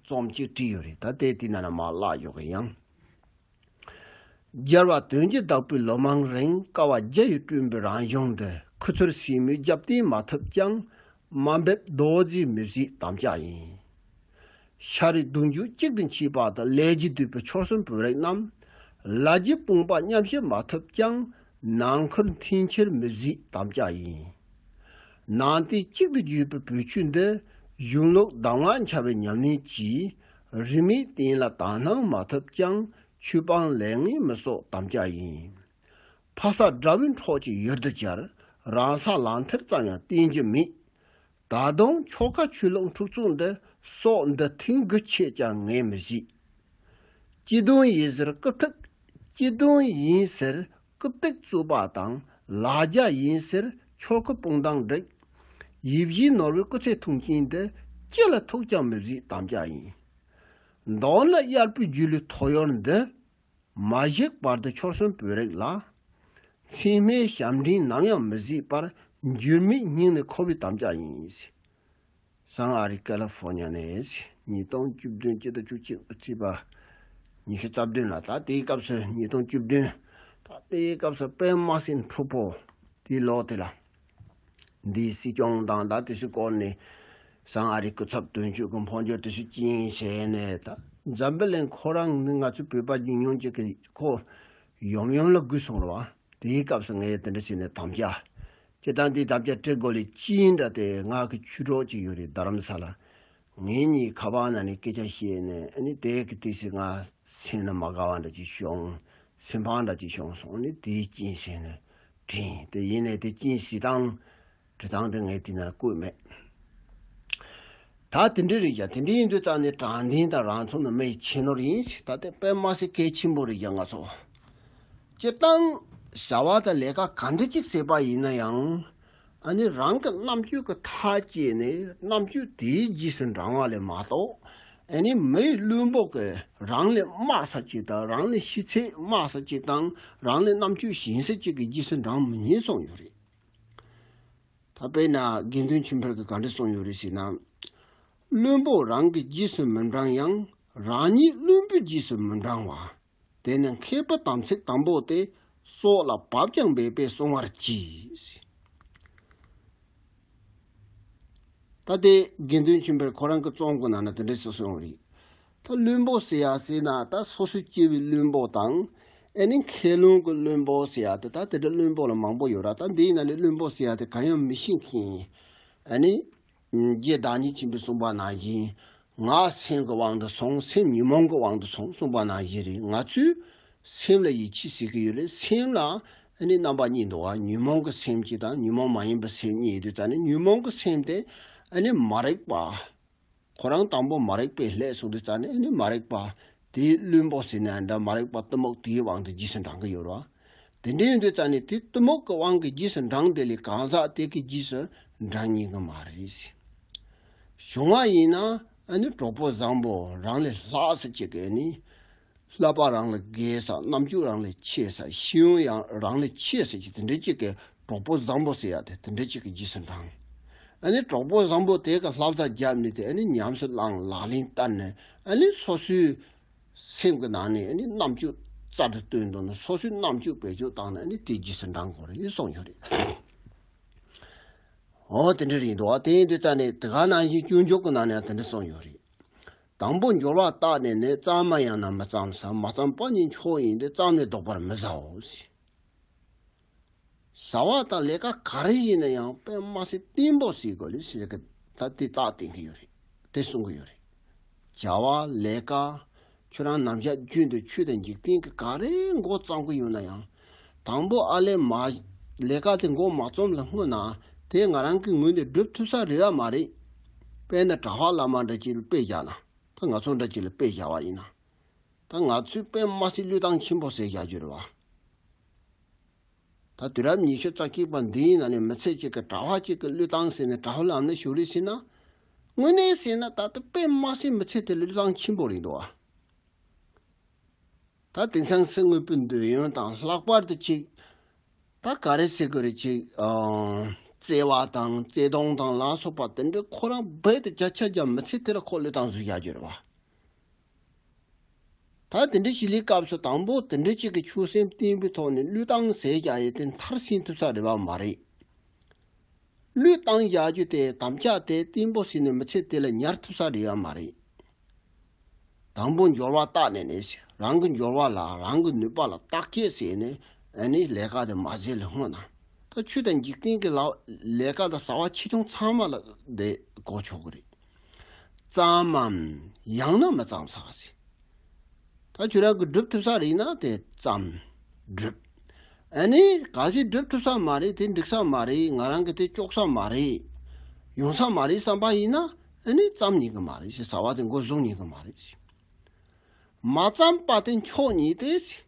རྩོམ་གཅིག་བྲིས་ཡོད་རེད། ད་དེ་དེ་ནང་ན་མར་བཀླག་ཡོད་གི་ཡང་། རྒྱལ་བ་དོན་གྱི་བདག་པོའི་ལོ་མང་རིང་། དཀའ་བ་བརྒྱ་ཡིས་བསྐྲུན་པའི་རང་གཞུང་འདི། ཁུ་ཚུར་སྲིང་མོས་རྒྱབ་རྟེན་མ་ཐུབ་ཀྱང་། དམའ་འབེབས་རྡོ་རྗེའི་མི་བཟད་དམ་བཅའ་ཡིན། ཤ་རུས་གདུང་རྒྱུད་གཅིག་ཏུ་མཆིས་པ་དང་། ལས་ཀྱི་བདུད་པའི་ཆོལ་གསུམ་བོད་རིགས་རྣམས། ལ་རྒྱའི་དཔུང་པ་མཉམ་བཤེར་མ་ཐུབ་ཀྱང་། ནང་ཁུལ་འཐེན་འཁྱེར་མི་བཟད་དམ་བཅའ་ཡིན། ནང་བསྟན་གཅིག་ཏུ་བརྗོད་པའི་བོད་ཆོས་འདི། གཞུང་ལུགས་གདམས་ངག་འཆར་བའི་ཉམས་ལེན་གྱིས། རིས་མེད་བསྟན་ལ་དག་སྣང་མ་ཐུབ་ཀྱང་། ཆོས་སྤང་ལས་ངན་མི་གསོག་དམ་བཅའ་ཡིན། ཕ་ས་དགྲ་བོའི་འཕྲོག་བྱེད་ཡུལ་དུ་གྱར། རང་ས་ལག་མཐིལ་ཙམ་ཡང་བསྟན་རྒྱུ་མེད། ད་དུང་ཆོལ་ཁ་ཆོས་ལུགས་འཁྲུག་རྩོད་འདི། སྲོག་འདི་ཐེངས་དགུ་ཆད་ཀྱང་ངས་མི་བཞེས། སྐྱིད་སྡུག་ཡིན་ཟེར་རྐུབ་ཐིག་སྐྱིད་སྡུག་ཡིན་ཟེར་རྐུབ་ཐིག་བཙུགས་པ་དང་། ལ་རྒྱ་ཡིན་ཟེར་ཆོལ་ཁ་དཔུང་རྡང་བསྒྲིགས། ཡིད་བཞིན་ནོར་བུའི་སྐུ་ཚེ་ཐུང་ཆེན་འདི། ཅི་ལ་ཐུག་ཀྱང་མི་བཟད་དམ་བཅའ་ཡིན། མདོར་ན་གཡར་པོའི་སྒྱུ་ལུས་ཐོ་ཡོར་འདི། མ་ཞིག་བར་དུ་ཆོལ་གསུམ་བོད་རིགས་ལ། མཚན་སྨད་ཞབས་འདྲེན་ནམ་ཡང་མི་བཟད་པར། འགྱུར་མེད་སྙིང་ནས་འཁོར་བའི་དམ་བཅའ་ཡིན། སང་ཨ་རི་ཀ་ལི་ཧྥོ་ཉ་ནས་ཉིས་སྟོང་བཅུ་བདུན་སྤྱི་ཟླ་བཅུ་གཅིག་ཚེས་པ་ཉི་ཤུ་རྩ་བདུན་ལ། ད་དེའི་སྐབས་སུ་ཉིས་སྟོང་བཅུ་བདུན། ད་དེའི་སྐབས་སུ་དཔེ་མ་སྲིད་འཁྲུག་པོ་དེའི་ལོ་དེ་ལ། འདིའི་སྲིད་སྐྱོང་དང་ད་དེ་ཚོའི་སྐོར་ནས་སང་ཨ་རི་སྐུ་ཚབ་དོན་གཅོད་ཀྱི་འཕོ་འགྱུར་དེ་ཚོའི་རྐྱེན་བྱས་ནས། ད་འཛམ་བུ་གླིང་ཁོ་རང་ནི་ང་ཚོའི་བོད་པ་ཉུང་ཉུང་ཅིག་གི་ཁོ་ཡོམ་ཡོམ་ལ་རྒུད་སོང་རེད་བ། དེའི་སྐབས་སུ་ངས་དེ་འདྲ་བྱས་ནས་དམ་བཅའ། སྤྱིར་བཏང་འདིའི་དམ་བཅའ་སྤྲད་དགོས་ལས་ཅི་ཡིན་འདྲ་དེ། ང་གི་ཆོས་གྲོགས་ཅིག་ཡོད་རེད་རྡ་རམ་ས་ལ། ངེད་གཉིས་ཁ་པར་ནང་ནས་སྐད་ཆ་བཤད་ནས། ཨ་ནི་དེ་གི་དུས་སུ་ང་སེམས་ནང་མ་དགའ་བ་འདྲ་ཅིག་བྱུང་། སེམས་ཕམ་འདྲ་ཅིག་བྱུང་སོང་། ཨ་ནི་དེའི་རྐྱེན་བྱས་ནས་དྲན། དེ་ཡིན་ནའི་དེ་རྐྱེན་བྱས་སྟངས་འབྲི་སྟངས་དེ་ངས་དེ་ནང་ལ་བཀོད་མེད། ད་དེ་འདྲ་རེད་ཀྱང་། དེ་འདྲ་ཡིན་དུས་ཙང་ནས་དྲང་བདེན་དང་རང་ཚུགས་ནི་མི་ཡི་ཁྱད་ནོར་ཡིན་ཞེས། ད་དེ་དཔེ་མ་སྲིད་གལ་ཆེན་པོ་རེད་ཀྱང་། ང་ཚོ་སྤྱིར་བཏང་བྱ་བ་དང་ལས་ཀ་ག་འདྲ་ཅིག་བྱས་པ་ཡིན་ན་ཡང་། ཨ་ནི་རང་གི་རྣམ་དཔྱོད་ཀྱི་ཐག་བཅད་ནས་རྣམ་དཔྱོད་དེའི་རྗེས་སུ་འབྲང་བ་ལས་མ་གཏོགས། ཨ་ནི་མི་ཡི་བླུན་པོ་གི་རང་ལས་དམའ་ས་ཅིག་དང་། རང་ལས་ཤེས་ཚད་དམའ་ས་ཅིག་དང་། རང་ལས་རྣམ་དཔྱོད་ཞན་ས་ཅིག་གི་རྗེས་སུ་འབྲང་མི་ཉན་གསུངས་ཡོད་རེད། ད་དཔེར་ན་དགེ་འདུན་ཆོས་འཕེལ་གྱིས་ག་འདྲ་གསུངས་ཡོད་རེད་ཟེར་ན། བླུན་པོ་རང་གི་རྗེས་སུ་མི་འབྲང་ཡང་། རང་ཉིད་བླུན་པོའི་རྗེས་སུ་མི་འབྲང་བ། དེ་ནི་མཁས་པའི་དམ་ཚིག་དང་པོ་སྟེ། སྲོག་ལ་བབ་ཀྱང་འབད་པས་བསྲུང་བར་གྱིས། ད་དེ་དགེ་འདུན་ཆོས་འཕེལ་ཁོ་རང་གི་རྩོམ་གྱི་ནང་ན་དེ་འདྲ་ཞིག་གསུངས་ཡོད་རེད། ད་བླུན་པོ་ཟེར་ཡ་ཟེར་ན། ད་སོ་སོའི་སྐྱེ་བོའི་བླུན་པོ་དང་། ཨེ་ནི་མཁས་བླུན་གྱི་བླུན་པོ་ཟེར་ཡ་དེ། ད་དེ་འདྲ་བླུན་པོ་ལ་མང་པོ་ཡོད་ར། ད་འདིའི་ནང་ནས་བླུན་པོ་ཟེར་ཡ་དེ་གང་ཡང་མི་ཤེས་མཁན། ཨ་ནི། རྗེ་བདག་ཉིད་ཆེན་པོས་གསུངས་པ་ནང་བཞིན། ངག་སེམས་ཀྱི་དབང་དུ་སོང་། སེམས་ཉོན་མོངས་ཀྱི་དབང་དུ་སོང་གསུངས་པ་ནང་བཞིན་རེད། ང་ཚོས་སེམས་ལ་ཡིད་ཆེས་བྱེད་ཀྱི་ཡོད་རེད། སེམས་ལ་ཨ་ནི་རྣམ་པ་གཉིས་འདུག་བ། ཉོན་མོངས་ཀྱི་སེམས་གཅིག་དང་ཉོན་མོངས་མ་ཡིན་པའི་སེམས་གཉིས་ཡོད་དུས་ཙང་ནས། ཉོན་མོངས་ཀྱི་སེམས་དེ་ཨ་ནི་མ་རིག་པ། ཁོ་རང་དང་པོ་མ་རིག་པས་བསླད་སོང་དུས་ཙང་ནས། ཨ་ནི་མ་རིག་པ་དེའི་བླུན་པོ་ཟེར་ན་འདྲ། མ་རིག་པ་གཏི་མུག་དེའི་དབང་དུ་རྗེས་སུ་འབྲང་གི་ཡོད་རེད་བ། དེ་འདྲ་ཡིན་དུས་ཙང་ནས། དེ་གཏི་མུག་གི་དབང་གིས་རྗེས་སུ་འབྲངས་དེ་ལས་གང་ཟག་དེ་གིས་རྗེས་སུ་འབྲང་ཉན་གི་མ་རེད། གཞུང་བ་ཡིན་ན་ཨ་ནི་གྲོགས་པོ་བཟང་པོ་རང་ལས་ལྷག་ས་ཅིག་གིས་ནི། བསླབ་པ་རང་ལས་རྒྱས་ས། རྣམ་དཔྱོད་རང་ལས་ཆེ་ས། ཤེས་ཡོན་ཡང་རང་ལས་ཆེ་ས་ཅིག་དེ་འདྲ་ཅིག་གིས། གྲོགས་པོ་བཟང་པོ་ཟེར་ཡ་དེ་དེ་འདྲ་ཅིག་གིས་རྗེས་སུ་འབྲང་། ཨ་ནི་གྲོགས་པོ་བཟང་པོ་དེ་གིས་བསླབ་བྱ་བརྒྱབ་ནས། དེ་ཨ་ནི་ཉམས་སུ་བླངས། ལག་ལེན་བསྟར་ནས། ཨ་ནི་སོ་སོའི་སེམས་ཀྱི་ནང་ནས་ཨ་ནི་རྣམ་དཔྱོད་རྩལ་དུ་བཏོན་དང་ནི། སོ་སོའི་རྣམ་དཔྱོད་བེད་སྤྱོད་བཏང་ནས། ཨ་ནི་དེ་རྗེས་སུ་འབྲང་དགོས་རེད་གསུངས་ཡོད་རེད། འོ་དེ་འདྲ་རེད་འདུག་བ། དེ་ཡིན་དུས་ཙང་ནས་དེ་ག་ནང་བཞིན་སྤྱོད་འཇུག་གི་ནང་ནས་དེ་འདྲ་གསུངས་ཡོད་རེད། དང་པོ་སྦྱོར་བ་བརྟགས་ནས་ནི། གཙང་མ་ཡང་ན་མི་གཙང་ས། མ་གཙང་པ་ཉིད་མཆོག་ཡིན་ཏེ། གཙང་ནི་བཟློག་པར་མི་བྱའོ་ཟེར། བྱ་བ་དང་ལས་ཀ་ག་རེ་ཡིན་ན་ཡང་དཔེ་མ་སྲིད་བརྟན་པོ་བྱེད་དགོས་ལེ་ཟེར་གི། ད་དེ་རྟགས་བསྟན་གི་ཡོད་རེད། དེ་གསུང་གི་ཡོད་རེད། བྱ་བ་ལས་ཀ་ཁྱོད་རང་ནམ་ཞག་རྒྱུན་དུ་ཆོས་དང་འཇིག་རྟེན་གྱི་ག་རེ་འགོ་བརྩམ་གི་ཡོད་ན་ཡང་། དང་པོ་ཨ་ལས་མ་ལས་ཀ་དེ་འགོ་མ་རྩོམ་ལ་སྔོན་ན། དེ་ང་རང་གི་ངོས་ནས་སྒྲུབ་ཐུབ་ས་རེད་ཡ་མ་རེད། དཔེར་ན་གྲྭ་པ་བླ་མ་འདྲ་ཅིག་ལ་དཔེ་བཞག་ན། ད་ང་ཚོ་འདྲ་ཅིག་ལ་དཔེ་བཞག་པ་ཡིན་ན། ད་ང་ཚོས་དཔེ་མ་སྲིད་བློས་བཏང་ཆེན་པོ་བྱས་བཞག་རྒྱུ་རེད་བ། ད་དུས་རབས་ཉི་ཤུ་རྩ་གཅིག་པ་འདིའི་ནང་ནས་མི་ཚེ་གཅིག་གི་གྲྭ་པ་གཅིག་གི་བློས་བཏང་ཟེར་ནས། གྲྭ་པ་ལམ་ནས་ཞུགས་རེས་ཟེར་ན། དངོས་གནས་ཟེར་ན་ད་ལྟ་དཔེ་མ་སྲིད་མི་ཚེ་དེ་བློས་བཏང་ཆེན་པོ་རེད་འདུག་བ། ད་དེང་སང་གསེར་དངོས་པོའི་འདོད་ཡོན་དང་། ལྷག་པར་དུ་ཅིག་ད་ག་རེ་ཟེར་དགོས་རེད། ཅིག་ཨ། བརྩེ་བ་དང་བརྩེ་དུང་དང་ལ་སོགས་པ་དེ་འདྲ་ཁོ་རང་རྦད་དེ་བརྒྱ་ཆ་བརྒྱ་མི་ཚེ་དེ་ལ་ཁོ་བློས་བཏང་བཟོས་བཞག་རྒྱུ་རེད་བ། ད་དེ་འདྲ་ཞིག་ལས་སྐབས་སུ་དང་པོ་དེ་འདྲ་ཅིག་གི་ཆོས་སེམས་བརྟན་པོའི་ཐོག་ནས་བློས་བཏང་བྱས་བཞག་ཡས་དེ་མཐར་ཕྱིན་ཐུབ་ས་རེད་བ་མ་རེད། བློས་བཏང་བཞག་རྒྱུ་དེ། དམ་བཅའ་དེ་བརྟན་པོ་བྱས་ནས་མི་ཚེ་དེ་ལ་ཉར་ཐུབ་ས་རེད་བ་མ་རེད། དང་པོ་སྦྱོར་བ་བརྟགས་ནས་ནི། རང་གི་སྦྱོར་བ་ལ། རང་གི་ནུས་པ་ལ་བརྟག་དཔྱད་བྱས་ནས། ཨ་ནི་ལས་ཀ་དེ་མ་བྱས་ལ་སྔོན་ན། ད་ཆོས་དང་འཇིག་རྟེན་གྱི་ལ་ལས་ཀ་དང་བྱ་བ་ཆེ་ཆུང་ཚང་མ་ལ་དེ་གོ་ཆོག་གི་རེད། གཙང་མམ་ཡང་ན་མི་གཙང་ས་ཟེར། ད་ཁྱོད་རང་གིས་སྒྲུབ་ཐུབ་ས་རེད་ན་དེ་བརྩམས། སྒྲུབ། ཨ་ནི་གལ་སྲིད་སྒྲུབ་ཐུབ་ས་མ་རེད། དེ་འགྲིག་ས་མ་རེད། ང་རང་གིས་དེ་ལྕོགས་ས་མ་རེད། ཡོང་ས་མ་རེད་བསམ་པ་ཡིན་ན། ཨ་ནི་བརྩམ་ཉན་གི་མ་རེད་ཟེར། བྱ་བ་དེ་འགོ་བཟུང་ཉན་གི་མ་རེད་ཟེར། མ་བརྩམས་པ་དེ་མཆོག་ཉིད་དེ་ཟེར།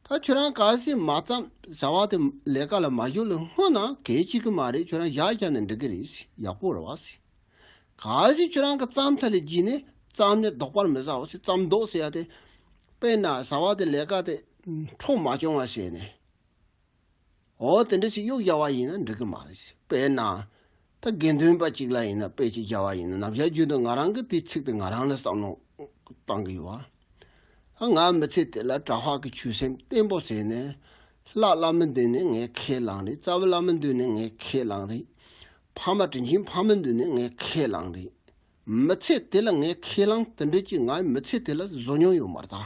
ད་ཁྱོད་རང་གལ་སྲིད་མ་བརྩམས། བྱ་བ་དེ་ལས་ཀ་ལ་མ་གཞོལ་ལ་སྔོན་ན་གལ་ཆེ་གི་མ་རེད། ཁྱོད་རང་བཞག་བཞག་ན་འགྲིག་གི་རེད་ཟེར། ཡག་པོ་རེད་བ་ཟེར། གལ་སྲིད་ཁྱོད་རང་གིས་བརྩམས་ཐལ་ལ་བརྗེད་ནས། གཙང་ནི་བཟློག་པར་མི་བྱའོ་ཟེར། བརྩམས་བཟློག་ཟེར་ཡ་དེ། དཔེར་ན་བྱ་བ་དེ་ལས་ཀ་དེ་འཕྲོ་མ་བྱུང་བ་བྱས་ནས། འོ་དེ་འདྲ་ཞིག་གཡུག་བཞག་པ་ཡིན་ན་འགྲིག་གི་མ་རེད་ཟེར། དཔེར་ན། ད་དགེ་འདུན་པ་གཅིག་ལ་ཡིན་ན། དཔེ་ཅིག་བཞག་པ་ཡིན་ན། ནམ་ཞག་རྒྱུན་དུ་ང་རང་གིས་དེའི་ཚིག་དེ་ང་རང་ལ་བསམ་བློ་བཏང་གི་ཡོད་བ། ད་ང་མི་ཚེ་དེ་ལ་གྲྭ་པ་གི་ཆོས་སེམས་བརྟན་པོ་བྱས་ནས། ལྷ་བླ་མའི་མདུན་ནས་ངས་ཁས་བླངས་རེད། རྩ་བའི་བླ་མའི་མདུན་ནས་ངས་ཁས་བླངས་རེད། ཕ་མ་དྲིན་ཆེན་ཕ་མའི་མདུན་ནས་ངས་ཁས་བླངས་རེད། མི་ཚེ་དེ་ལ་ངས་ཁས་བླངས་དེ་འདྲ་ཅིག་ངའི་མི་ཚེ་དེ་ལ་བཟོ་མྱོང་ཡོད་མ་རེད་ད།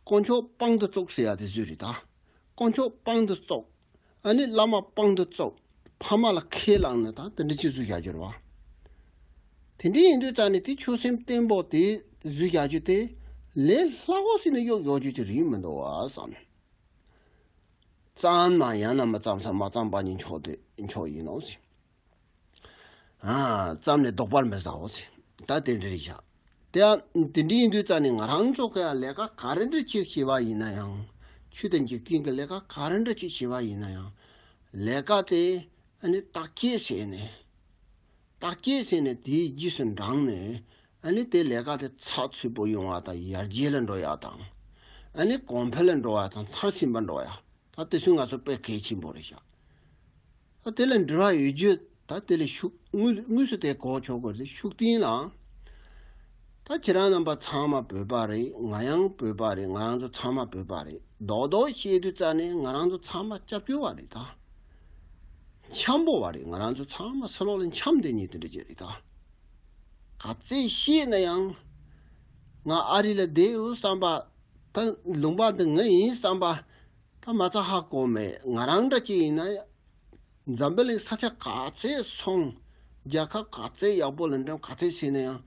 དཀོན་མཆོག་དཔང་དུ་བཙུགས་ཟེར་ཡ་དེ་བཟོས་རེད་ད། དཀོན་མཆོག་དཔང་དུ་བཙུགས། ཨ་ནི་བླ་མ་དཔང་དུ་བཙུགས། ཕ་མ་ལ་ཁས་བླངས་ནས་ད་དེ་འདྲ་ཅིག་བཟོས་བཞག་རྒྱུ་རེད་བ། དེ་འདྲ་ཡིན་དུས་ཙང་ནས་དེ་ཆོས་སེམས་བརྟན་པོ་དེ་བཟོས་བཞག་རྒྱུ་དེ། ལས་སླ་བོ་ཞིག་ནས་གཡུག་ཡོང་རྒྱུ་ཅིག་རེད་མི་འདུག་བ་བསམ། གཙང་མ་ཡང་ན་མི་གཙང་ས། མ་གཙང་པ་ཉིད་མཆོག་དེ་མཆོག་ཡིན་ནོ་ཟེར། ཨ། བརྩམས་ནས་བཟློག་པར་མི་བྱའོ་ཟེར། ད་དེ་འདྲ་རེད་ཤག་དེ་ཡང་དེ་འདྲ་ཡིན་དུས་ཙང་ནས་ང་རང་ཚོ་གི་ལས་ཀ་ག་རེ་འདྲ་ཅིག་བྱས་པ་ཡིན་ན་ཡང་། ཆོས་དང་འཇིག་རྟེན་གྱི་ལས་ཀ་ག་རེ་འདྲ་ཅིག་བྱས་པ་ཡིན་ན་ཡང་། ལས་ཀ་དེ་ཨ་ནི་བརྟག་དཔྱད་བྱས་ནས། བརྟག་དཔྱད་བྱས་ནས་དེའི་རྗེས་སུ་འབྲངས་ནས། ཨ་ནི་དེ་ལས་ཀ་དེ་ཚགས་ཚུད་པོ་ཡོང་བ་དང་། ཡར་རྒྱས་ལ་འགྲོ་ཡག་དང་། ཨ་ནི་གོང་འཕེལ་ལ་འགྲོ་བ་དང་། མཐར་ཕྱིན་པར་འགྲོ་ཡག་ད་དེ་ཚོ་ང་ཚོ་དཔེ་གལ་ཆེན་པོ་རེད་ཤག་ད་དེ་ལ་འབྲེལ་བ་ཡོད་རྒྱུ། ད་དེ་ལ་ཤུགས་དངོས་དངོས་སུ་དེ་གོ་ཆོག་གི་རེད། ཤུགས་བསྟན་ལ། ད་ཁྱེད་རང་རྣམ་པ་ཚང་མ་བོད་པ་རེད། ང་ཡང་བོད་པ་རེད། ང་རང་ཚོ་ཚང་མ་བོད་པ་རེད། རྡོག་རྡོག་བཤད་དུས་ཙ་ནས་ང་རང་ཚོ་ཚང་མ་སྐྱབས་བཅོལ་བ་རེད་ད། འཁྱམ་པོ་བ་རེད། ང་རང་ཚོ་ཚང་མ་ཕྱི་ལོགས་ལ་འཁྱམས་བསྡད་མཁན་དེ་འདྲ་ཅིག་རེད་ད། ག་ཚད་བཤད་ན་ཡང་། ང་ཨ་རི་ལ་བསྡད་ཡོད་བསམ་པ། ད་ལུང་པ་འདི་ངའི་ཡིན་བསམ་པ། ད་མ་རྩ་ཧ་གོ་མེད། ང་རང་འདྲ་ཅིག་ཡིན་ན། འཛམ་བུ་གླིང་ས་ཆ་ག་ཚད་སོང་། རྒྱལ་ཁབ་ག་ཚད་ཡག་པོ་ལ་འགྲེམས་ག་ཚད་བྱས་ན་ཡང་།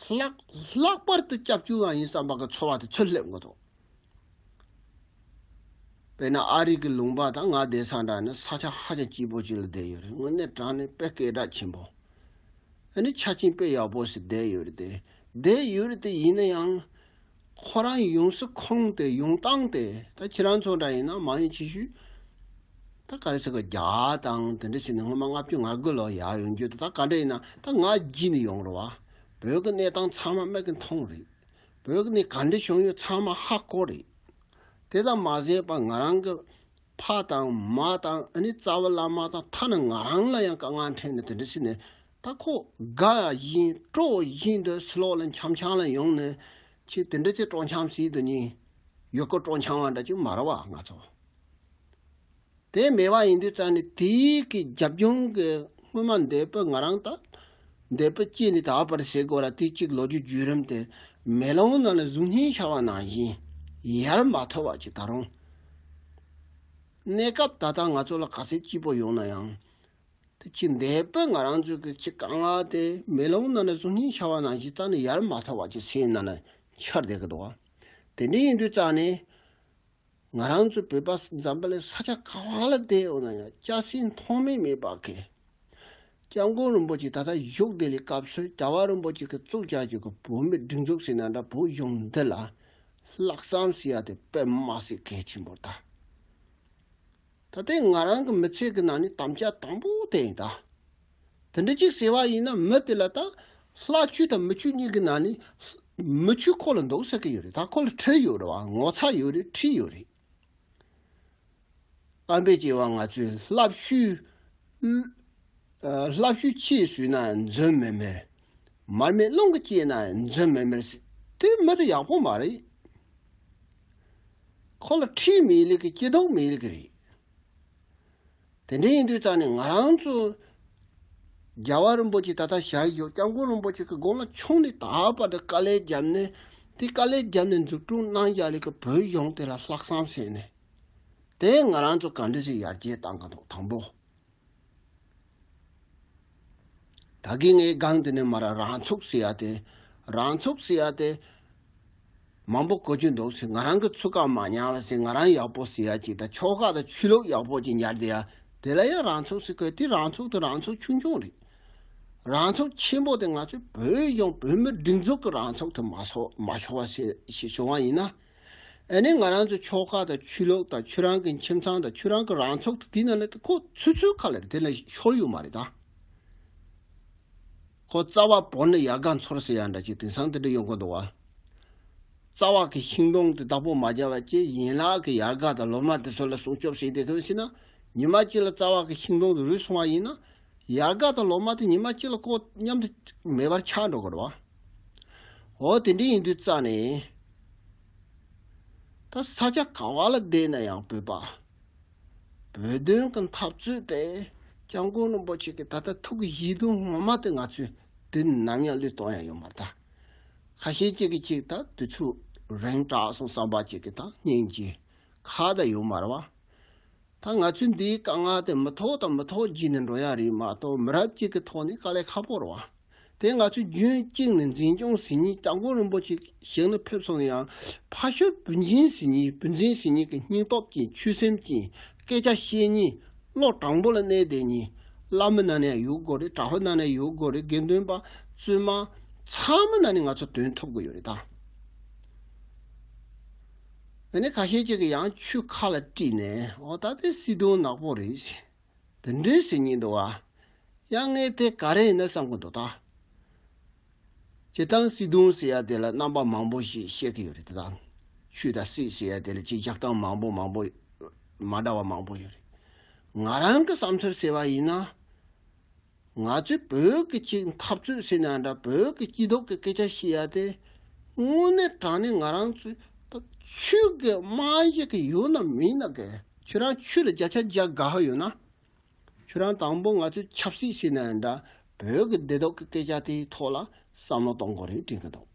ལྷག་ལྷག་པར་དུ་སྐྱབས་བཅོལ་བ་ཡིན་བསམ་པ་གི་ཚོར་བ་དེ་ཚུར་སླེབས་དགོས་འདུག་དཔེར་ན་ཨ་རི་གི་ལུང་པ་དང་ང་བསྡད་ས་འདྲ་ནི་ས་ཆ་ཧ་ཅང་སྐྱིད་པོ་ཅིག་ལ་བསྡད་ཡོད་རེད། དངོས་གནས་དྲང་ནས་དཔེ་སྐད་གྲགས་ཆེན་པོ། ཨ་ནི་ཆ་རྐྱེན་དཔེ་ཡག་པོ་ཞིག་བསྡད་ཡོད་རེད་དེ། བསྡད་ཡོད་རེད་དེ། ཡིན་ན་ཡང་ཁོ་རང་ཡོང་ས་ཁོངས་དེ། ཡོང་སྟངས་དེ། ད་ཁྱེད་རང་ཚོ་འདྲ་ཡིན་ན་མང་ཉུང་ཆེ་ཤོས་ད་ག་རེ་ཟེར་གི། རྒྱ་དང་དེ་འདྲ་ཞིག་ནས་སྔོན་མ་ལྔ་བཅུ་ང་དགུ་ལོ་ཡར་ཡོང་རྒྱུ་དེ། ད་ག་འདྲ་ཡིན་ན་ད་ང་བརྒྱུད་ནས་ཡོང་རེད་བ། བོད་ཀྱི་གནས་སྟངས་ཚང་མ་མིག་གིས་མཐོང་རེད། བོད་ཀྱི་གནས་ག་འདྲ་བྱུང་ཡོད་ཚང་མ་ཧ་གོ་རེད། དེ་ཙམ་མ་ཟད་པ་ང་རང་གི་ཕ་དང་མ་དང་། ཨ་ནི་རྩ་བ་བླ་མ་དང་། ཐ་ན་ང་རང་ལ་ཡང་དཀའ་ངལ་འཕྲད་ནས་དེ་འདྲ་ཞིག་ནས། ད་ཁོ་དགའ་བཞིན་སྤྲོ་བཞིན་དུ་ཕྱི་ལོགས་ལ་འཆམ་འཆམ་ལ་ཡོང་ནས། ཁྱེད་དེ་འདྲ་ཅིག་སྤྲོ་འཆམ་བྱེད་དུ་ཉིན་ཡོད་གི། སྤྲོ་འཆམ་བ་འདྲ་ཅིག་མ་རེད་བ་ང་ཚོ། དེ་མེད་པ་ཡིན་དུས་ཙང་ནས་དེའི་གི་རྒྱབ་ལྗོངས་ཀྱི་སྔོན་མ་འདས་པོ་ང་རང་ད་འདས་པོ་སྐྱེས་ནས་ད་བར་ཟེར་དགོས་ར། དེ་གཅིག་ལོ་རྒྱུས་བརྒྱུད་རིམ་དེ་མེ་ལོང་ནང་ལ་གཟུགས་བརྙན་ཤར་བ་ནང་བཞིན་ཡལ་མ་ཐུབ་པ་ཅིག་ད་རུང་། གནས་སྐབས་ད་ལྟ་ང་ཚོ་ལ་ག་ཚད་སྐྱིད་པོ་ཡོང་ན་ཡང་། དེ་ཅིག་འདས་པོ་ང་རང་ཚོའི་གི་ཅིག་དཀའ་ངལ་དེ་མེ་ལོང་ནང་ལ་གཟུགས་བརྙན་ཤར་བ་ནང་བཞིན་རྩ་ནས་ཡལ་མ་ཐུབ་པ་ཅིག་སེམས་ནང་ལ་འཆར་བསྡད་གི་འདུག་བ། དེ་འདྲ་ཡིན་དུས་ཙང་ནས། ང་རང་ཚོ་བོད་པ་འཛམ་བུ་གླིང་ས་ཆ་ག་བ་ལ་བསྡད་ཡོད་ན་ཡང་སྐྱ་སེར་མཐོང་མེད་མེད་པ་གི། སྐྱབས་མགོན་རིན་པོ་ཆེ་ད་ལྟ་བཞུགས་བསྡད་པའི་སྐབས་སུ་རྒྱལ་བ་རིན་པོ་ཆེ་གིས་བཙུགས་བཞག་རྒྱུ་གི་བོད་མིའི་སྒྲིག་འཛུགས་ཟེར་ན་འདྲ། བོད་གཞུང་འདི་ལ་ལྷག་བསམ་ཟེར་ཡ་དེ་དཔེ་མ་སྲིད་གལ་ཆེན་པོ་རེད་ད། ད་ལྟའི་ང་རང་གི་མི་ཚེ་གི་ནང་ནས་དམ་བཅའ་དང་པོ་དེ་ཡིན་ད། དེ་འདྲ་ཅིག་ཟེར་བ་ཡིན་ན་མི་དེ་ལ་ད་ལྷ་ཆོས་དང་མི་ཆོས་གཉིས་ཀྱི་ནང་ནས་མི་ཆོས་ཁོ་ལ་འདུག་ཟེར་གི་ཡོད་རེད། ད་ཁོ་ལ་ཁྲིད་ཡོད་རེད་བ། ངོ་ཚ་ཡོད་རེད། ཁྲིད་ཡོད་རེད། གཏམ་དཔེ་བྱས་པ་ང་ཚོས་ལྷ་བཤུས། ལྷ་བཤུས་ཆས་བཟོས་ན་འཛིན་མེད་མེད། མར་མེ་རླུང་གིས་བསྐྱེད་ན་འཛིན་མེད་མེད་ཟེར། དེ་མི་དེ་ཡག་པོ་མ་རེད། ཁོ་ལ་ཁྲིད་མེད་ལེ་གི། སྐྱིད་སྡུག་མེད་ལེ་གི་རེད། དེ་འདྲ་ཡིན་དུས་ཙང་ནས་ང་རང་ཚོ་རྒྱལ་བ་རིན་པོ་ཆེ་ད་ལྟ་ཞལ་བཞུགས། སྐྱབས་མགོན་རིན་པོ་ཆེ་གི་དགུང་ལོ་ཆུང་ནས་ད་བར་དུ་དཀའ་ལས་བརྒྱབ་ནས། དེ་དཀའ་ལས་བརྒྱབ་ནས་འཛུགས་སྐྲུན་གནང་བཞག་ལེ་གི་བོད་གཞུང་དེ་ལ་ལྷག་བསམ་བྱས་ནས། དེ་ང་རང་ཚོ་ག་འདྲ་ཞིག་ཡར་རྒྱས་བཏང་གི་འདུག་དང་པོ། ད་གིན་ངས་སྒང་དེ་ནས་མར་རང་ཚུགས་ཟེར་ཡ་དེ། རང་ཚུགས་ཟེར་ཡ་དེ་མང་པོ་གོ་རྒྱུ་འདུག་ཟེར། ང་རང་གི་ཚུགས་ཀ་མ་ཉར་བ་ཟེར། ང་རང་ཡག་པོ་ཟེར་ཡ་ཅིག་དང་། ཆོལ་ཁ་དང་ཆོས་ལུགས་ཡག་པོ་ཅིག་ཉར་བསྡད་ཡ་དེ་ལ་ཡང་རང་ཚུགས་ཟེར་གི། དེ་རང་ཚུགས་དེ་རང་ཚུགས་ཆུང་ཆུང་རེད། རང་ཚུགས་ཆེན་པོ་དེ་ང་ཚོའི་བོད་གཞུང་བོད་མིའི་སྒྲིག་འཛུགས་ཀྱི་རང་ཚུགས་དེ་མ་སོ་མ་ཤོར་བ་ཟེར་ཞེས་བྱུང་བ་ཡིན་ན། ཨ་ནི་ང་རང་ཚོ་ཆོལ་ཁ་དང་ཆོས་ལུགས་དང་། ཁྱོད་རང་གི་ཁྱིམ་ཚང་དང་། ཁྱོད་རང་གི་རང་ཚུགས་དེ་དེའི་ནང་ལ་ཁོ་ཚུད་ཚུད་ཁ་ལ་རེད། དེ་ལ་ཤོར་ཡོད་མ་རེད་ད། ཁོ་རྩ་བ་བོར་ནས་ཡལ་ག་འཚོལ་ཟེར་ཡ་འདྲ་ཅིག་དེང་སང་དེ་འདྲ་ཡོང་གི་འདུག་བ། རྩ་བ་གི་ཤིང་སྡོང་དེ་བདག་པོ་མ་བརྒྱབ་པ་བྱས། ཡན་ལག་གི་ཡལ་ག་དང་ལོ་མ་དེ་ཚོ་ལ་སྲུང་སྐྱོབ་བྱས་བསྡད་གི་ཟེར་ན། ཉི་མ་གཅིག་ལ་རྩ་བ་གི་ཤིང་སྡོང་དེ་རུལ་སོང་བ་ཡིན་ན། ཡལ་ག་དང་ལོ་མ་དེ་ཉི་མ་གཅིག་ལ་ཁོ་མཉམ་དུ་མེད་པར་ཆགས་འགྲོ་གི་རེད་བ། འོ་དེ་འདྲ་ཡིན་དུས་ཙང་ནས། ད་ས་ཆ་ག་བ་ལ་བསྡད་ན་ཡང་བོད་པ། བོད་དོན་གྱི་འཐབ་རྩོད་དེ་སྐྱབས་མགོན་རིན་པོ་ཆེ་གི་ད་ལྟ་ཐུགས་ཀྱི་བཞེད་དོན་ངོ་མ་དེ་ང་ཚོས་དེ་ནམ་ཡང་བློས་གཏོང་ཡ་ཡོད་མ་རེད་ད། ཁ་ཤས་ཅིག་གིས་ཅིག་ད་དུས་ཚོད་རིང་དྲགས་སོང་བསམ་པ་ཅིག་གིས་ད་སྙིང་རྗེ་ཁ་ད་ཡོད་མ་རེད་བ། ད་ང་ཚོས་འདིའི་དཀའ་ངལ་དེ་མི་ཐོག་དང་མི་ཐོག་བརྗེས་ནས་འགྲོ་ཡ་རེད་མ་གཏོགས། མི་རབས་གཅིག་གི་ཐོག་ནས་དཀའ་ལས་ཁག་པོ་རེད་བ། དེ་ང་ཚོས་རྒྱུན་གཅིག་ནས་འཛིན་སྐྱོང་ཟེར་མཁན། སྐྱབས་མགོན་རིན་པོ་ཆེ་ཞིག་ནས་ཕེབས་སོང་ན་ཡང་། ཕ་ཤུལ་བུ་འཛིན་ཟེར་མཁན། བུ་འཛིན་ཟེར་མཁན་གྱི་སྙིང་སྟོབས་ཅན། ཆོད་སེམས་ཅན། སྐད་ཆ་བཤད་མཁན། བློ་དྲང་པོ་ལ་གནས་བསྡད་མཁན། བླ་མའི་ནང་ནས་ཡོད་དགོས་རེད། གྲྭ་པའི་ནང་ནས་ཡོད་དགོས་རེད། དགེ་འདུན་པ། བཙུན་མ། ཚང་མའི་ནང་ནས་ང་ཚོ་དོན་ཐུབ་དགོས་ཡོད་རེད་ད། ཨ་ནི་ཁ་ཤས་ཅིག་གིས་ཡང་ཆོས་ཁ་ལ་དཀྲིས་ནས། འོ་ད་དེ་སྲིད་དོན་ནག་པོ་རེད། དེ་འདྲའི་ཟེར་མཁན་འདུག་བ། ཡང་ངས་དེ་ག་རེ་ཡིན་ན་བསམ་གི་འདུག་ད། སྤྱིར་བཏང་སྲིད་དོན་ཟེར་ཡ་དེ་ལ་རྣམ་པ་མང་པོ་ཞིག་བཤད་ཀྱི་ཡོད་རེད། དེ་དང་ཆོས་དང་སྲིད་ཟེར་ཡ་དེ་ལ་ཅིག་བཞག་སྟངས་མང་པོ་མང་པོ་མ་འདྲ་བ་མང་པོ་ཡོད་རེད། ང་རང་གི་བསམ་ཚུལ་ཟེར་བ་ཡིན་ན། ང་ཚོས་བོད་ཀྱི་ཅིག་འཐབ་རྩོད་ཟེར་ན་འདྲ། བོད་ཀྱི་སྐྱིད་སྡུག་གི་སྐད་ཆ་བཤད་ཡ་དེ། དངོས་གནས་དྲང་གནས་ང་རང་ཚོས་ད་ཆོས་ཀྱི་རྨང་གཞི་གི་ཡོད་ན་མེད་ན་གི། ཁྱོད་རང་ཆོས་ལ་བརྒྱ་ཆ་བརྒྱ་དགའ་ཧ་ཡོད་ན། ཁྱོད་རང་དང་པོ་ང་ཚོས་ཆབ་སྲིད་ཟེར་ན་འདྲ། བོད་ཀྱི་བདེ་སྡུག་གི་སྐད་ཆ་དེའི་ཐོག་ལ་བསམ་བློ་གཏོང་དགོས་རེད་དྲན་གྱི་འདུག་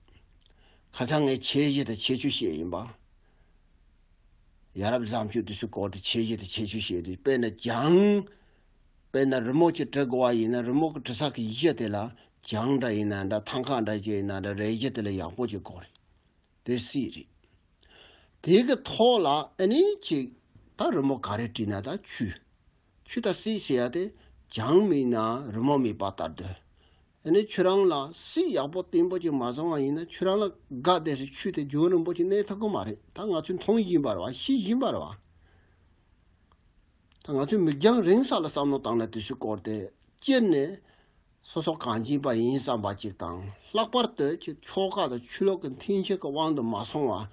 ཁ་སང་ངས་ཁྱད་གཞི་དང་ཁྱད་ཆོས་བཤད་ཡིན་པ། ཡ་རབས་བཟང་སྤྱོད་དེ་ཚོའི་སྐོར་དུ་ཁྱད་གཞི་དང་ཁྱད་ཆོས་བཤད་དུས། དཔེར་ན་རྒྱང་ དཔེར་ན་རི་མོ་ཅིག་བྲི་དགོས་པ་ཡིན་ན་རི་མོ་གི་བྲི་ས་གི་གཞི་དེ་ལ་གྱང་འདྲ་ཡིན་ན་འདྲ། ཐང་ཀ་འདྲ་ཅིག་ཡིན་ན་འདྲ། རས་གཞི་དེ་ལ་ཡག་པོ་ཅིག་དགོས་རེད། དེ་སྲིད་རེད། དེ་གི་ཐོག་ལ་ཨ་ནི་ཅིག་ད་རི་མོ་ག་རེ་བྲིས་ན་ད་ཆུ། ཆུ་དང་སྲིད་ཟེར་ཡ་དེ་གྱང་མེད་ན་རི་མོ་མེད་པ་ལྟར་དུ། ཨ་ནི་ཁྱོད་རང་ལ་སྲིད་ཡག་པོ་བརྟན་པོ་ཅིག་མ་བཟུང་བ་ཡིན་ན་ཁྱོད་རང་ལ་དགའ་བསྡད་སའི་ཆུ་དེ་རྒྱུན་རིང་པོ་ཅིག་གནས་ཐུབ་ཀྱི་མ་རེད། ད་ང་ཚོས་མཐོང་བཞིན་པ་རེད་བ། ཤེས་བཞིན་པ་རེད་བ། ད་ང་ཚོས་མིག་རྒྱང་རིང་ས་ལ་བསམ་བློ་བཏང་ན་དེ་ཚོའི་སྐོར་དེ་སྤྱིར་ནས་སོ་སོ་གངས་ཅན་པ་ཡིན་བསམ་པ་ཅིག་དང་། ལྷག་པར་དུ་ཅིག་ཆོལ་ཁ་དང་ཆོས་ལུགས་ཀྱི་འཐེན་འཁྱེར་གྱི་དབང་དུ་མ་སོང་བ།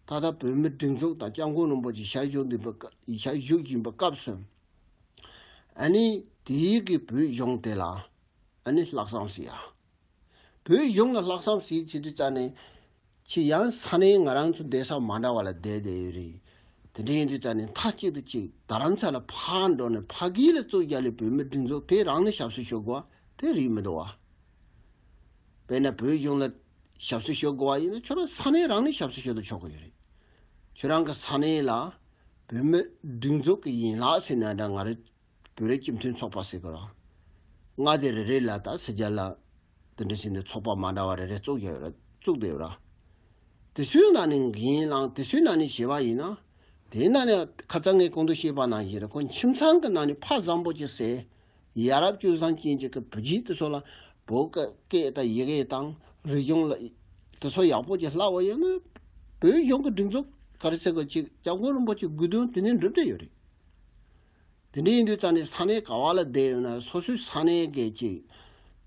ད་ལྟ་བོད་མི་སྒྲིག་འཛུགས་དང་སྐྱབས་མགོན་རིན་པོ་ཆེ་ཞལ་བཞུགས་འདུག་པའི་སྐབས། ཞལ་བཞུགས་བཞིན་པའི་སྐབས་སུ། ཨ་ནི་དེའི་གི་བོད་གཞུང་དེ་ལ་ཨ་ནི་ལྷག་བསམ་ཟེར་ཡ། བོད་གཞུང་ལ་ལྷག་བསམ་ཟེར་བྱེད་དུས་ཙ་ནས། ཁྱེད་ཡང་ས་གནས་ང་རང་ཚོ་བསྡད་ས་མ་འདྲ་བ་ལ་བསྡད་བསྡད་ཡོད་རེད། དེ་འདྲ་ཡིན་དུས་ཙ་ནས་མཐའ་གཅིག་ཏུ་གཅིག་རྡ་རམ་ས་ལ་ཕར་འགྲོ་ནས་ཕ་གི་ལ་བཙུགས་རྒྱག་ལས་བོད་མི་སྒྲིག་འཛུགས་དེ་རང་ནས་ཞབས་སུ་ཞུ་དགོས་པ་དེ་རེད་མི་འདུག་བ། དཔེར་ན་བོད་གཞུང་ལ་ཞབས་སུ་ཞུ་དགོས་པ་ཡིན་ན་ཁྱོད་རང་ས་གནས་རང་ནས་ཞབས་སུ་ཞུ་དུ་ཆོག་གི་ཡོད་རེད། ཁྱོད་རང་གི་ས་གནས་ལ་བོད་མི་སྒྲིག་འཛུགས་ཀྱི་ཡན་ལག་ཟེར་ན་འདྲ། ང་རེ་བོད་རིགས་སྤྱི་མཐུན་ཚོགས་པ་ཟེར་གི་ར། མངའ་སྡེ་རེ་རེ་ལ་ད་སེར་སྐྱ་ལ་དེ་འདྲ་ཟེར་ནས་ཚོགས་པ་མ་འདྲ་བ་རེ་རེ་བཙུགས་ཡོད་ར། བཙུགས་བསྡད་ཡོད་ར། དེ་ཚོའི་ནང་ནས་འགན་བླངས། དེ་ཚོའི་ནང་ནས་བྱས་པ་ཡིན་ན། དེའི་ནང་ནས་ཁ་སང་ངས་གོང་དུ་བཤད་པ་ནང་བཞིན་རེད། ཁོ་ཁྱིམ་ཚང་གི་ནང་ནས་ཕ་བཟང་པོ་ཅིག་བསད། ཡ་རབས་སྤྱོད་བཟང་ཅན་ཅིག་གི་བུ་རྒྱུད་དེ་ཚོ་ལ་བོད་ཀྱི་སྐད་དང་ཡི་གེ་དང་རིག་གཞུང་ལ་དེ་ཚོ་ཡག་པོ་ཅིག་བསླབ་པ་ཡིན་ན། བོད་གཞུང་གི་སྒྲིག་འཛུགས་ག་རེ་ཟེར་དགོས། ཅིག་སྐྱབས་མགོན་རིན་པོ་ཆེ་དགོས་དོན་དེ་ནས་འགྲུབ་བསྡད་ཡོད་རེད། དེ་འདྲ་ཡིན་དུས་ཙང་ནས་ས་གནས་ག་བ་ལ་བསྡད་ཡོད་ན་སོ་སོའི་ས་གནས་ཀྱི་ཅིག་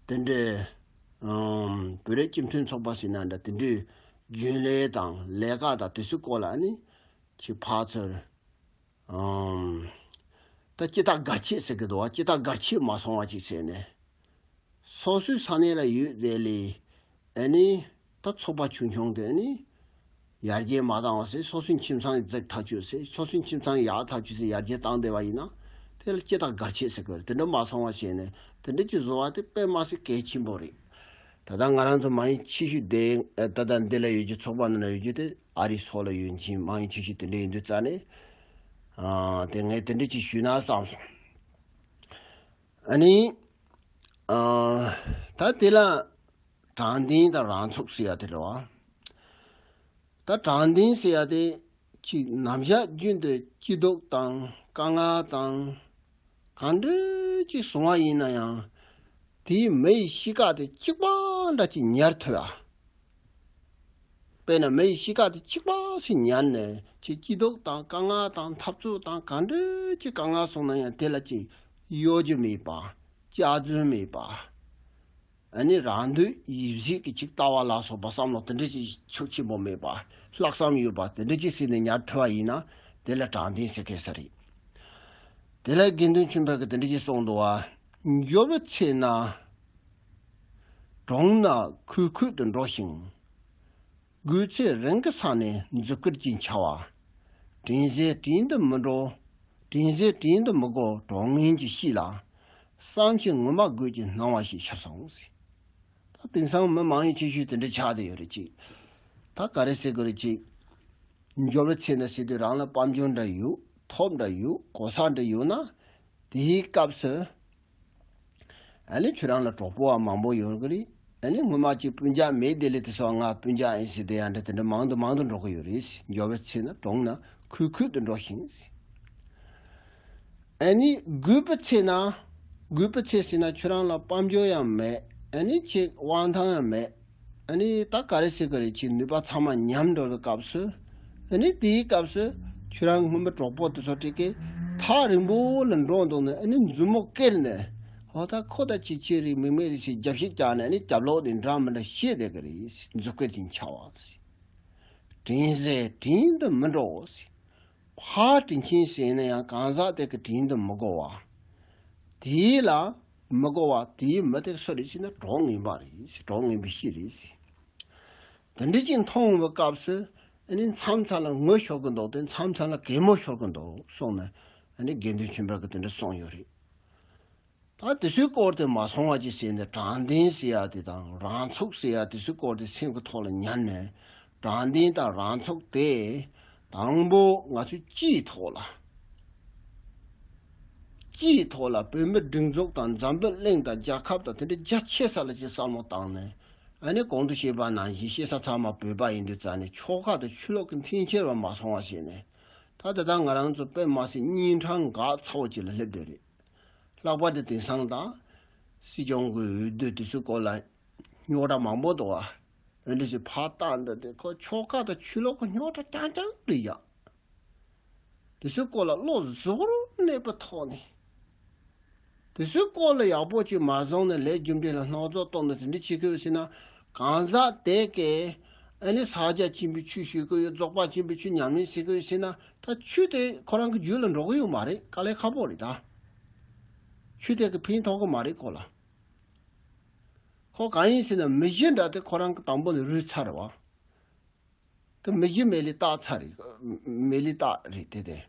དེ་འདྲའི་ཨམ་བོད་རིགས་སྤྱི་མཐུན་ཚོགས་པ་ཟེར་ན་འདྲ། དེ་འདྲའི་རྒྱུན་ལས་དང་ལས་ཀ་དང་དེ་ཚོའི་སྐོར་ལ་ནི་ཅིག་ཕར་ཚུར་ཨམ་ད་སྐྱིད་ཐག་གར་ཆད་ཟེར་གི་འདུག་བ། སྐྱིད་ཐག་གར་ཆད་མ་སོང་བ་ཅིག་ཟེར་ནས། སོ་སོའི་ས་གནས་ལ་ཡོད་དེ་ལས་ཨ་ནི་ད་ཚོགས་པ་ཆུང་ཆུང་དེ་ནི་ཡར་རྒྱས་མ་བཏང་བ་ཟེར། སོ་སོའི་ཁྱིམ་ཚང་འཛེགས་ཐག་ཆོད་ཟེར། སོ་སོའི་ཁྱིམ་ཚང་ཡག་ཐག་ཆོད་ཟེར། ཡར་རྒྱས་བཏང་བསྡད་པ་ཡིན་ན་དེ་ལ་སྐྱིད་ཐག་གར་ཆད་ཟེར་གི་རེད། དེ་འདྲ་མ་སོང་བ་བྱས་ནས་དེ་འདྲ་ཅིག་བཟོ་བ་དེ་དཔེ་མ་སྲིད་གལ་ཆེན་པོ་རེད། ད་ལྟ་ང་རང་ཚོ་མང་ཡུལ་ཆེ་ཤོས་དེ་ད་ལྟ་འདི་ལ་ཡོད་རྒྱུ། ཚོགས་པ་འདི་ལ་ཡོད་རྒྱུ་དེ་ཨ་རིའི་སོག་ལ་ཡོད་མཁན་མང་ཡུལ་ཆེ་ཤོས་དེ་འདྲ་ཡིན་དུས་ཙང་ནས། ཨ་དེ་ངས་དེ་འདྲ་ཅིག་ཞུས་ན་བསམ་སོང་། ཨ་ནི། ཨ་ད་དེ་ལ་དྲང་བདེན་དང་རང་ཚུགས་ཟེར་ཡ་དེ་རེད་བ། ད་དྲང་བདེན་ཟེར་ཡ་དེ་ཅིག་ནམ་ཞག་རྒྱུན་དུ་སྐྱིད་སྡུག་དང་དཀའ་ངལ་དང་གང་འདྲ་ཅིག་བྱུང་བ་ཡིན་ན་ཡང་། དེའི་མི་ཡི་གཤིས་ཀ་དེ་གཅིག་པ་འདྲ་ཅིག་ཉར་ཐུབ་ཡ། དཔེར་ན་མི་ཡི་གཤིས་ཀ་དེ་གཅིག་པ་ཞིག་ཉར་ནས་ཅིག་སྐྱིད་སྡུག་དང་དཀའ་ངལ་དང་འཐབ་རྩོད་དང་གང་འདྲ་ཅིག་དཀའ་ངལ་སོང་ན་ཡང་དེ་ལ་ཅིག་གཡོ་སྒྱུ་མེད་པ། སྐྱག་རྫུན་མེད་པ། ཨ་ནི་རང་འདོད་ཡིད་བཞིན་གྱི་ཅིག་ལྟ་བ་ལ་སོགས་པ་བསམ་བློ་དེ་འདྲ་ཅིག་ཤུགས་ཆེན་པོ་མེད་པ། ལྷག་བསམ་ཡོད་པ་དེ་འདྲ་ཅིག་ཟེར་ནས་ཉར་ཐུབ་པ་ཡིན་ན་དེ་ལ་དྲང་བདེན་ཟེར་མཁན་ས་རེད། དེ་ལ་དགེ་འདུན་ཆོས་འཕེལ་གྱིས་དེ་འདྲ་ཅིག་གསུངས་འདུག་བ། འབྱོར་བའི་ཚེ་ན། གྲོང་ན་ཁུལ་ཁུལ་དུ་འགྲོ་ཞིང་། དགོས་ཚེ་རང་གི་ས་ནས་མཛུབ་དཀར་གྱིས་འཕྱར་བ། དྲིན་ཟས་དྲིན་དུ་མི་འགྲོ། དྲིན་ཟས་དྲིན་དུ་མི་གོ་གྲོགས་ངན་གྱི་གཤིས་ལ། བསམ་ཤེས་ངོ་མ་དགོས་ཀྱི་སྣང་བ་ཞིག་ཤར་སོང་ཟེར། ད་དེང་སང་མི་མང་ཡུལ་ཆེ་ཤོས་དེ་འདྲ་ཆགས་བསྡད་ཡོད་རེད་ཅིག་ད་ག་རེ་ཟེར་དགོས་རེད་ཅིག་འབྱོར་བའི་ཚེ་ན་ཟེར་དུས་རང་ལ་དཔལ་འབྱོར་འདྲ་ཡོད། ཐོབ་འདྲ་ཡོད། གོ་ས་འདྲ་ཡོད་ན། དེའི་སྐབས་སུ། ཨ་ནི་ཁྱོད་རང་ལ་གྲོགས་པོ་བ་མང་པོ་ཡོད་གི་རེད། ཨ་ནི་སྔོན་མ་ཅིག་སྤུན་ཀྱག་མེད་དེ་ལས་དེ་སོགས་ང་སྤུན་ཀྱག་ཡིན་ཟེར་དེ་ཡང་འདྲ་དེ་འདྲ་མང་དུ་མང་དུ་འགྲོ་གི་ཡོད་རེད། འབྱོར་བའི་ཚེ་ན་གྲོང་ན་ཁུལ་ཁུལ་དུ་འགྲོ་ཞིང་། ཨ་ནི་རྒུད་པའི་ཚེ་ན། རྒུད་པའི་ཚེ་ཟེར་ན་ཁྱོད་རང་ལ་དཔལ་འབྱོར་ཡང་མེད། ཨ་ནི་ཅིག་དབང་ཐང་ཡང་མེད། ཨ་ནི་ད་ག་རེ་ཟེར་གི་རེད། ཅིག་ནུས་པ་ཚང་མ་ཉམས་འགྲོ་བའི་སྐབས་སུ། ཨ་ནི་དེའི་སྐབས་སུ་ཁྱོད་རང་སྔོན་མའི་གྲོགས་པོ་དེ་ཚོ་དེ་གས་ཐག་རིང་པོ་ལ་འགྲོ་འདུག་ནས། ཨ་ནི་མཛུབ་མོ་ཀེར་ནས། ཨོ་ད་ཁོ་ད་ཅི་ཆེ་རེད་མིག་མེད་རེད་ཟེར་རྒྱབ་བཤིག་བརྒྱབ་ནས། ཨ་ནི་རྒྱབ་ལོག་ནས་འདྲ་མི་འདྲ་བཤད་བསྡད་གི་རེད། མཛུབ་ཀེར་གྱིས་འཕྱར་བ་ཟེར། དྲིན་ཟས་དྲིན་དུ་མི་འགྲོ་ཟེར། ཕར་དྲིན་ཆེན་ཟེར་ན་ཡང་གང་ཟག་དེ་གི་དྲིན་དུ་མི་གོ་བ། དེ་ལ་མི་གོ་བ་དེའི་མི་དེ་སུ་རེད་ཟེར་ན་གྲོགས་ངན་པ་རེད་ཟེར། གྲོགས་ངན་པའི་གཤིས་རེད་ཟེར། དེ་འདྲ་ཅིག་མཐོང་བའི་སྐབས་སུ་ཨ་ནི་མཚམས་མཚམས་ལ་ངུ་ཤོར་གི་འདུག་སྟེ། མཚམས་མཚམས་ལ་གད་མོ་ཤོར་གི་འདུག་གསུངས་ནས། ཨ་ནི་དགེ་འདུན་ཆོས་འཕེལ་གྱིས་དེ་འདྲ་གསུངས་ཡོད་རེད། ད་དེ་ཚོའི་སྐོར་དེ་མ་སོང་བ་ཅིག་ཟེར་ནས། དྲང་བདེན་ཟེར་ཡ་དེ་དང་རང་ཚུགས་ཟེར་ཡ་དེ་ཚོའི་སྐོར་དེ་སེམས་ཀྱི་ཐོག་ལ་ཉར་ནས། དྲང་བདེན་དང་རང་ཚུགས་དེ་དང་པོ་ང་ཚོས་སྤྱིའི་ཐོག་ལ། སྤྱིའི་ཐོག་ལ་བོད་མི་སྒྲིག་འཛུགས་དང་འཛམ་བུ་གླིང་དང་རྒྱལ་ཁབ་དང་དེ་འདྲ་རྒྱ་ཆེ་ས་ལ་ཅིག་བསམ་བློ་བཏང་ནས། ཨ་ནི་གོང་དུ་བཤད་པ་ནང་བཞིན་བཤད་ས་ཚང་མ་བོད་པ་ཡིན་དུས་ཙང་ནས་ཆོལ་ཁ་དང་ཆོས་ལུགས་ཀྱི་འཐེན་འཁྱེར་བ་མ་སོང་བ་བྱས་ནས། ད་དེ་དག་ང་རང་ཚོ་དཔེ་མ་སྲིད་གཉན་འཕྲང་འགག་ཚ་བོ་ཅིག་ལ་སླེབས་བསྡད་རེད། ལྷག་པར་དུ་དེང་སང་དང་། སྲིད་སྐྱོང་གི་འོས་བསྡུ་དེ་ཚོའི་སྐོར་ལ་རྙོག་དྲ་མང་པོ་འདུག་བ། འོན་ཏེ་ཞིག་ཕར་བཏང་འདི་དེ་ཁོ་ཆོལ་ཁ་དང་ཆོས་ལུགས་ཀྱི་རྙོག་དྲ་རྐྱང་རྐྱང་རེད་ཡ། དེ་ཚོའི་སྐོར་ལ་བློ་གཟུ་བོར་གནས་པའི་ཐོག་ནས། དེ་ཚོའི་སྐོར་ལ་ཡག་པོ་ཅིག་མ་བཟུང་ནས་ལས་རྒྱུ་འབྲས་ལ་སྣང་ཚུལ་གཏོང་ནས་དེ་འདྲ་བྱེད་ཀྱི་ཡོད་ཟེར་ན། གང་ཟག་དེ་གས་ཨ་ནི་ཕྱག་རྒྱ་ཆེན་པོའི་ཆོས་ཞུ་གི་ཡོད། རྫོགས་པ་ཆེན་པོའི་ཆོས་ཉམས་ལེན་བྱེད་ཀྱི་ཡོད་ཟེར་ན། ད་ཆོས་དེ་ཁོ་རང་གི་རྒྱུད་ལ་འགྲོ་གི་ཡོད་མ་རེད། དཀའ་ལས་ཁག་པོ་རེད་ད། ཆོས་དེ་གི་ཕན་ཐོགས་གི་མ་རེད་ཁོ་ལ། ཁོ་གང་ཡིན་ཟེར་ན་མི་གཞི་འདྲ་དེ་ཁོ་རང་གི་དང་པོ་ནས་རུལ་ཚར་བ། དེ་མི་གཞི་མེད་ལས་རྟགས་ཚར་རེད། མེད་ལས་རྟགས་རེད་དེ་དེ།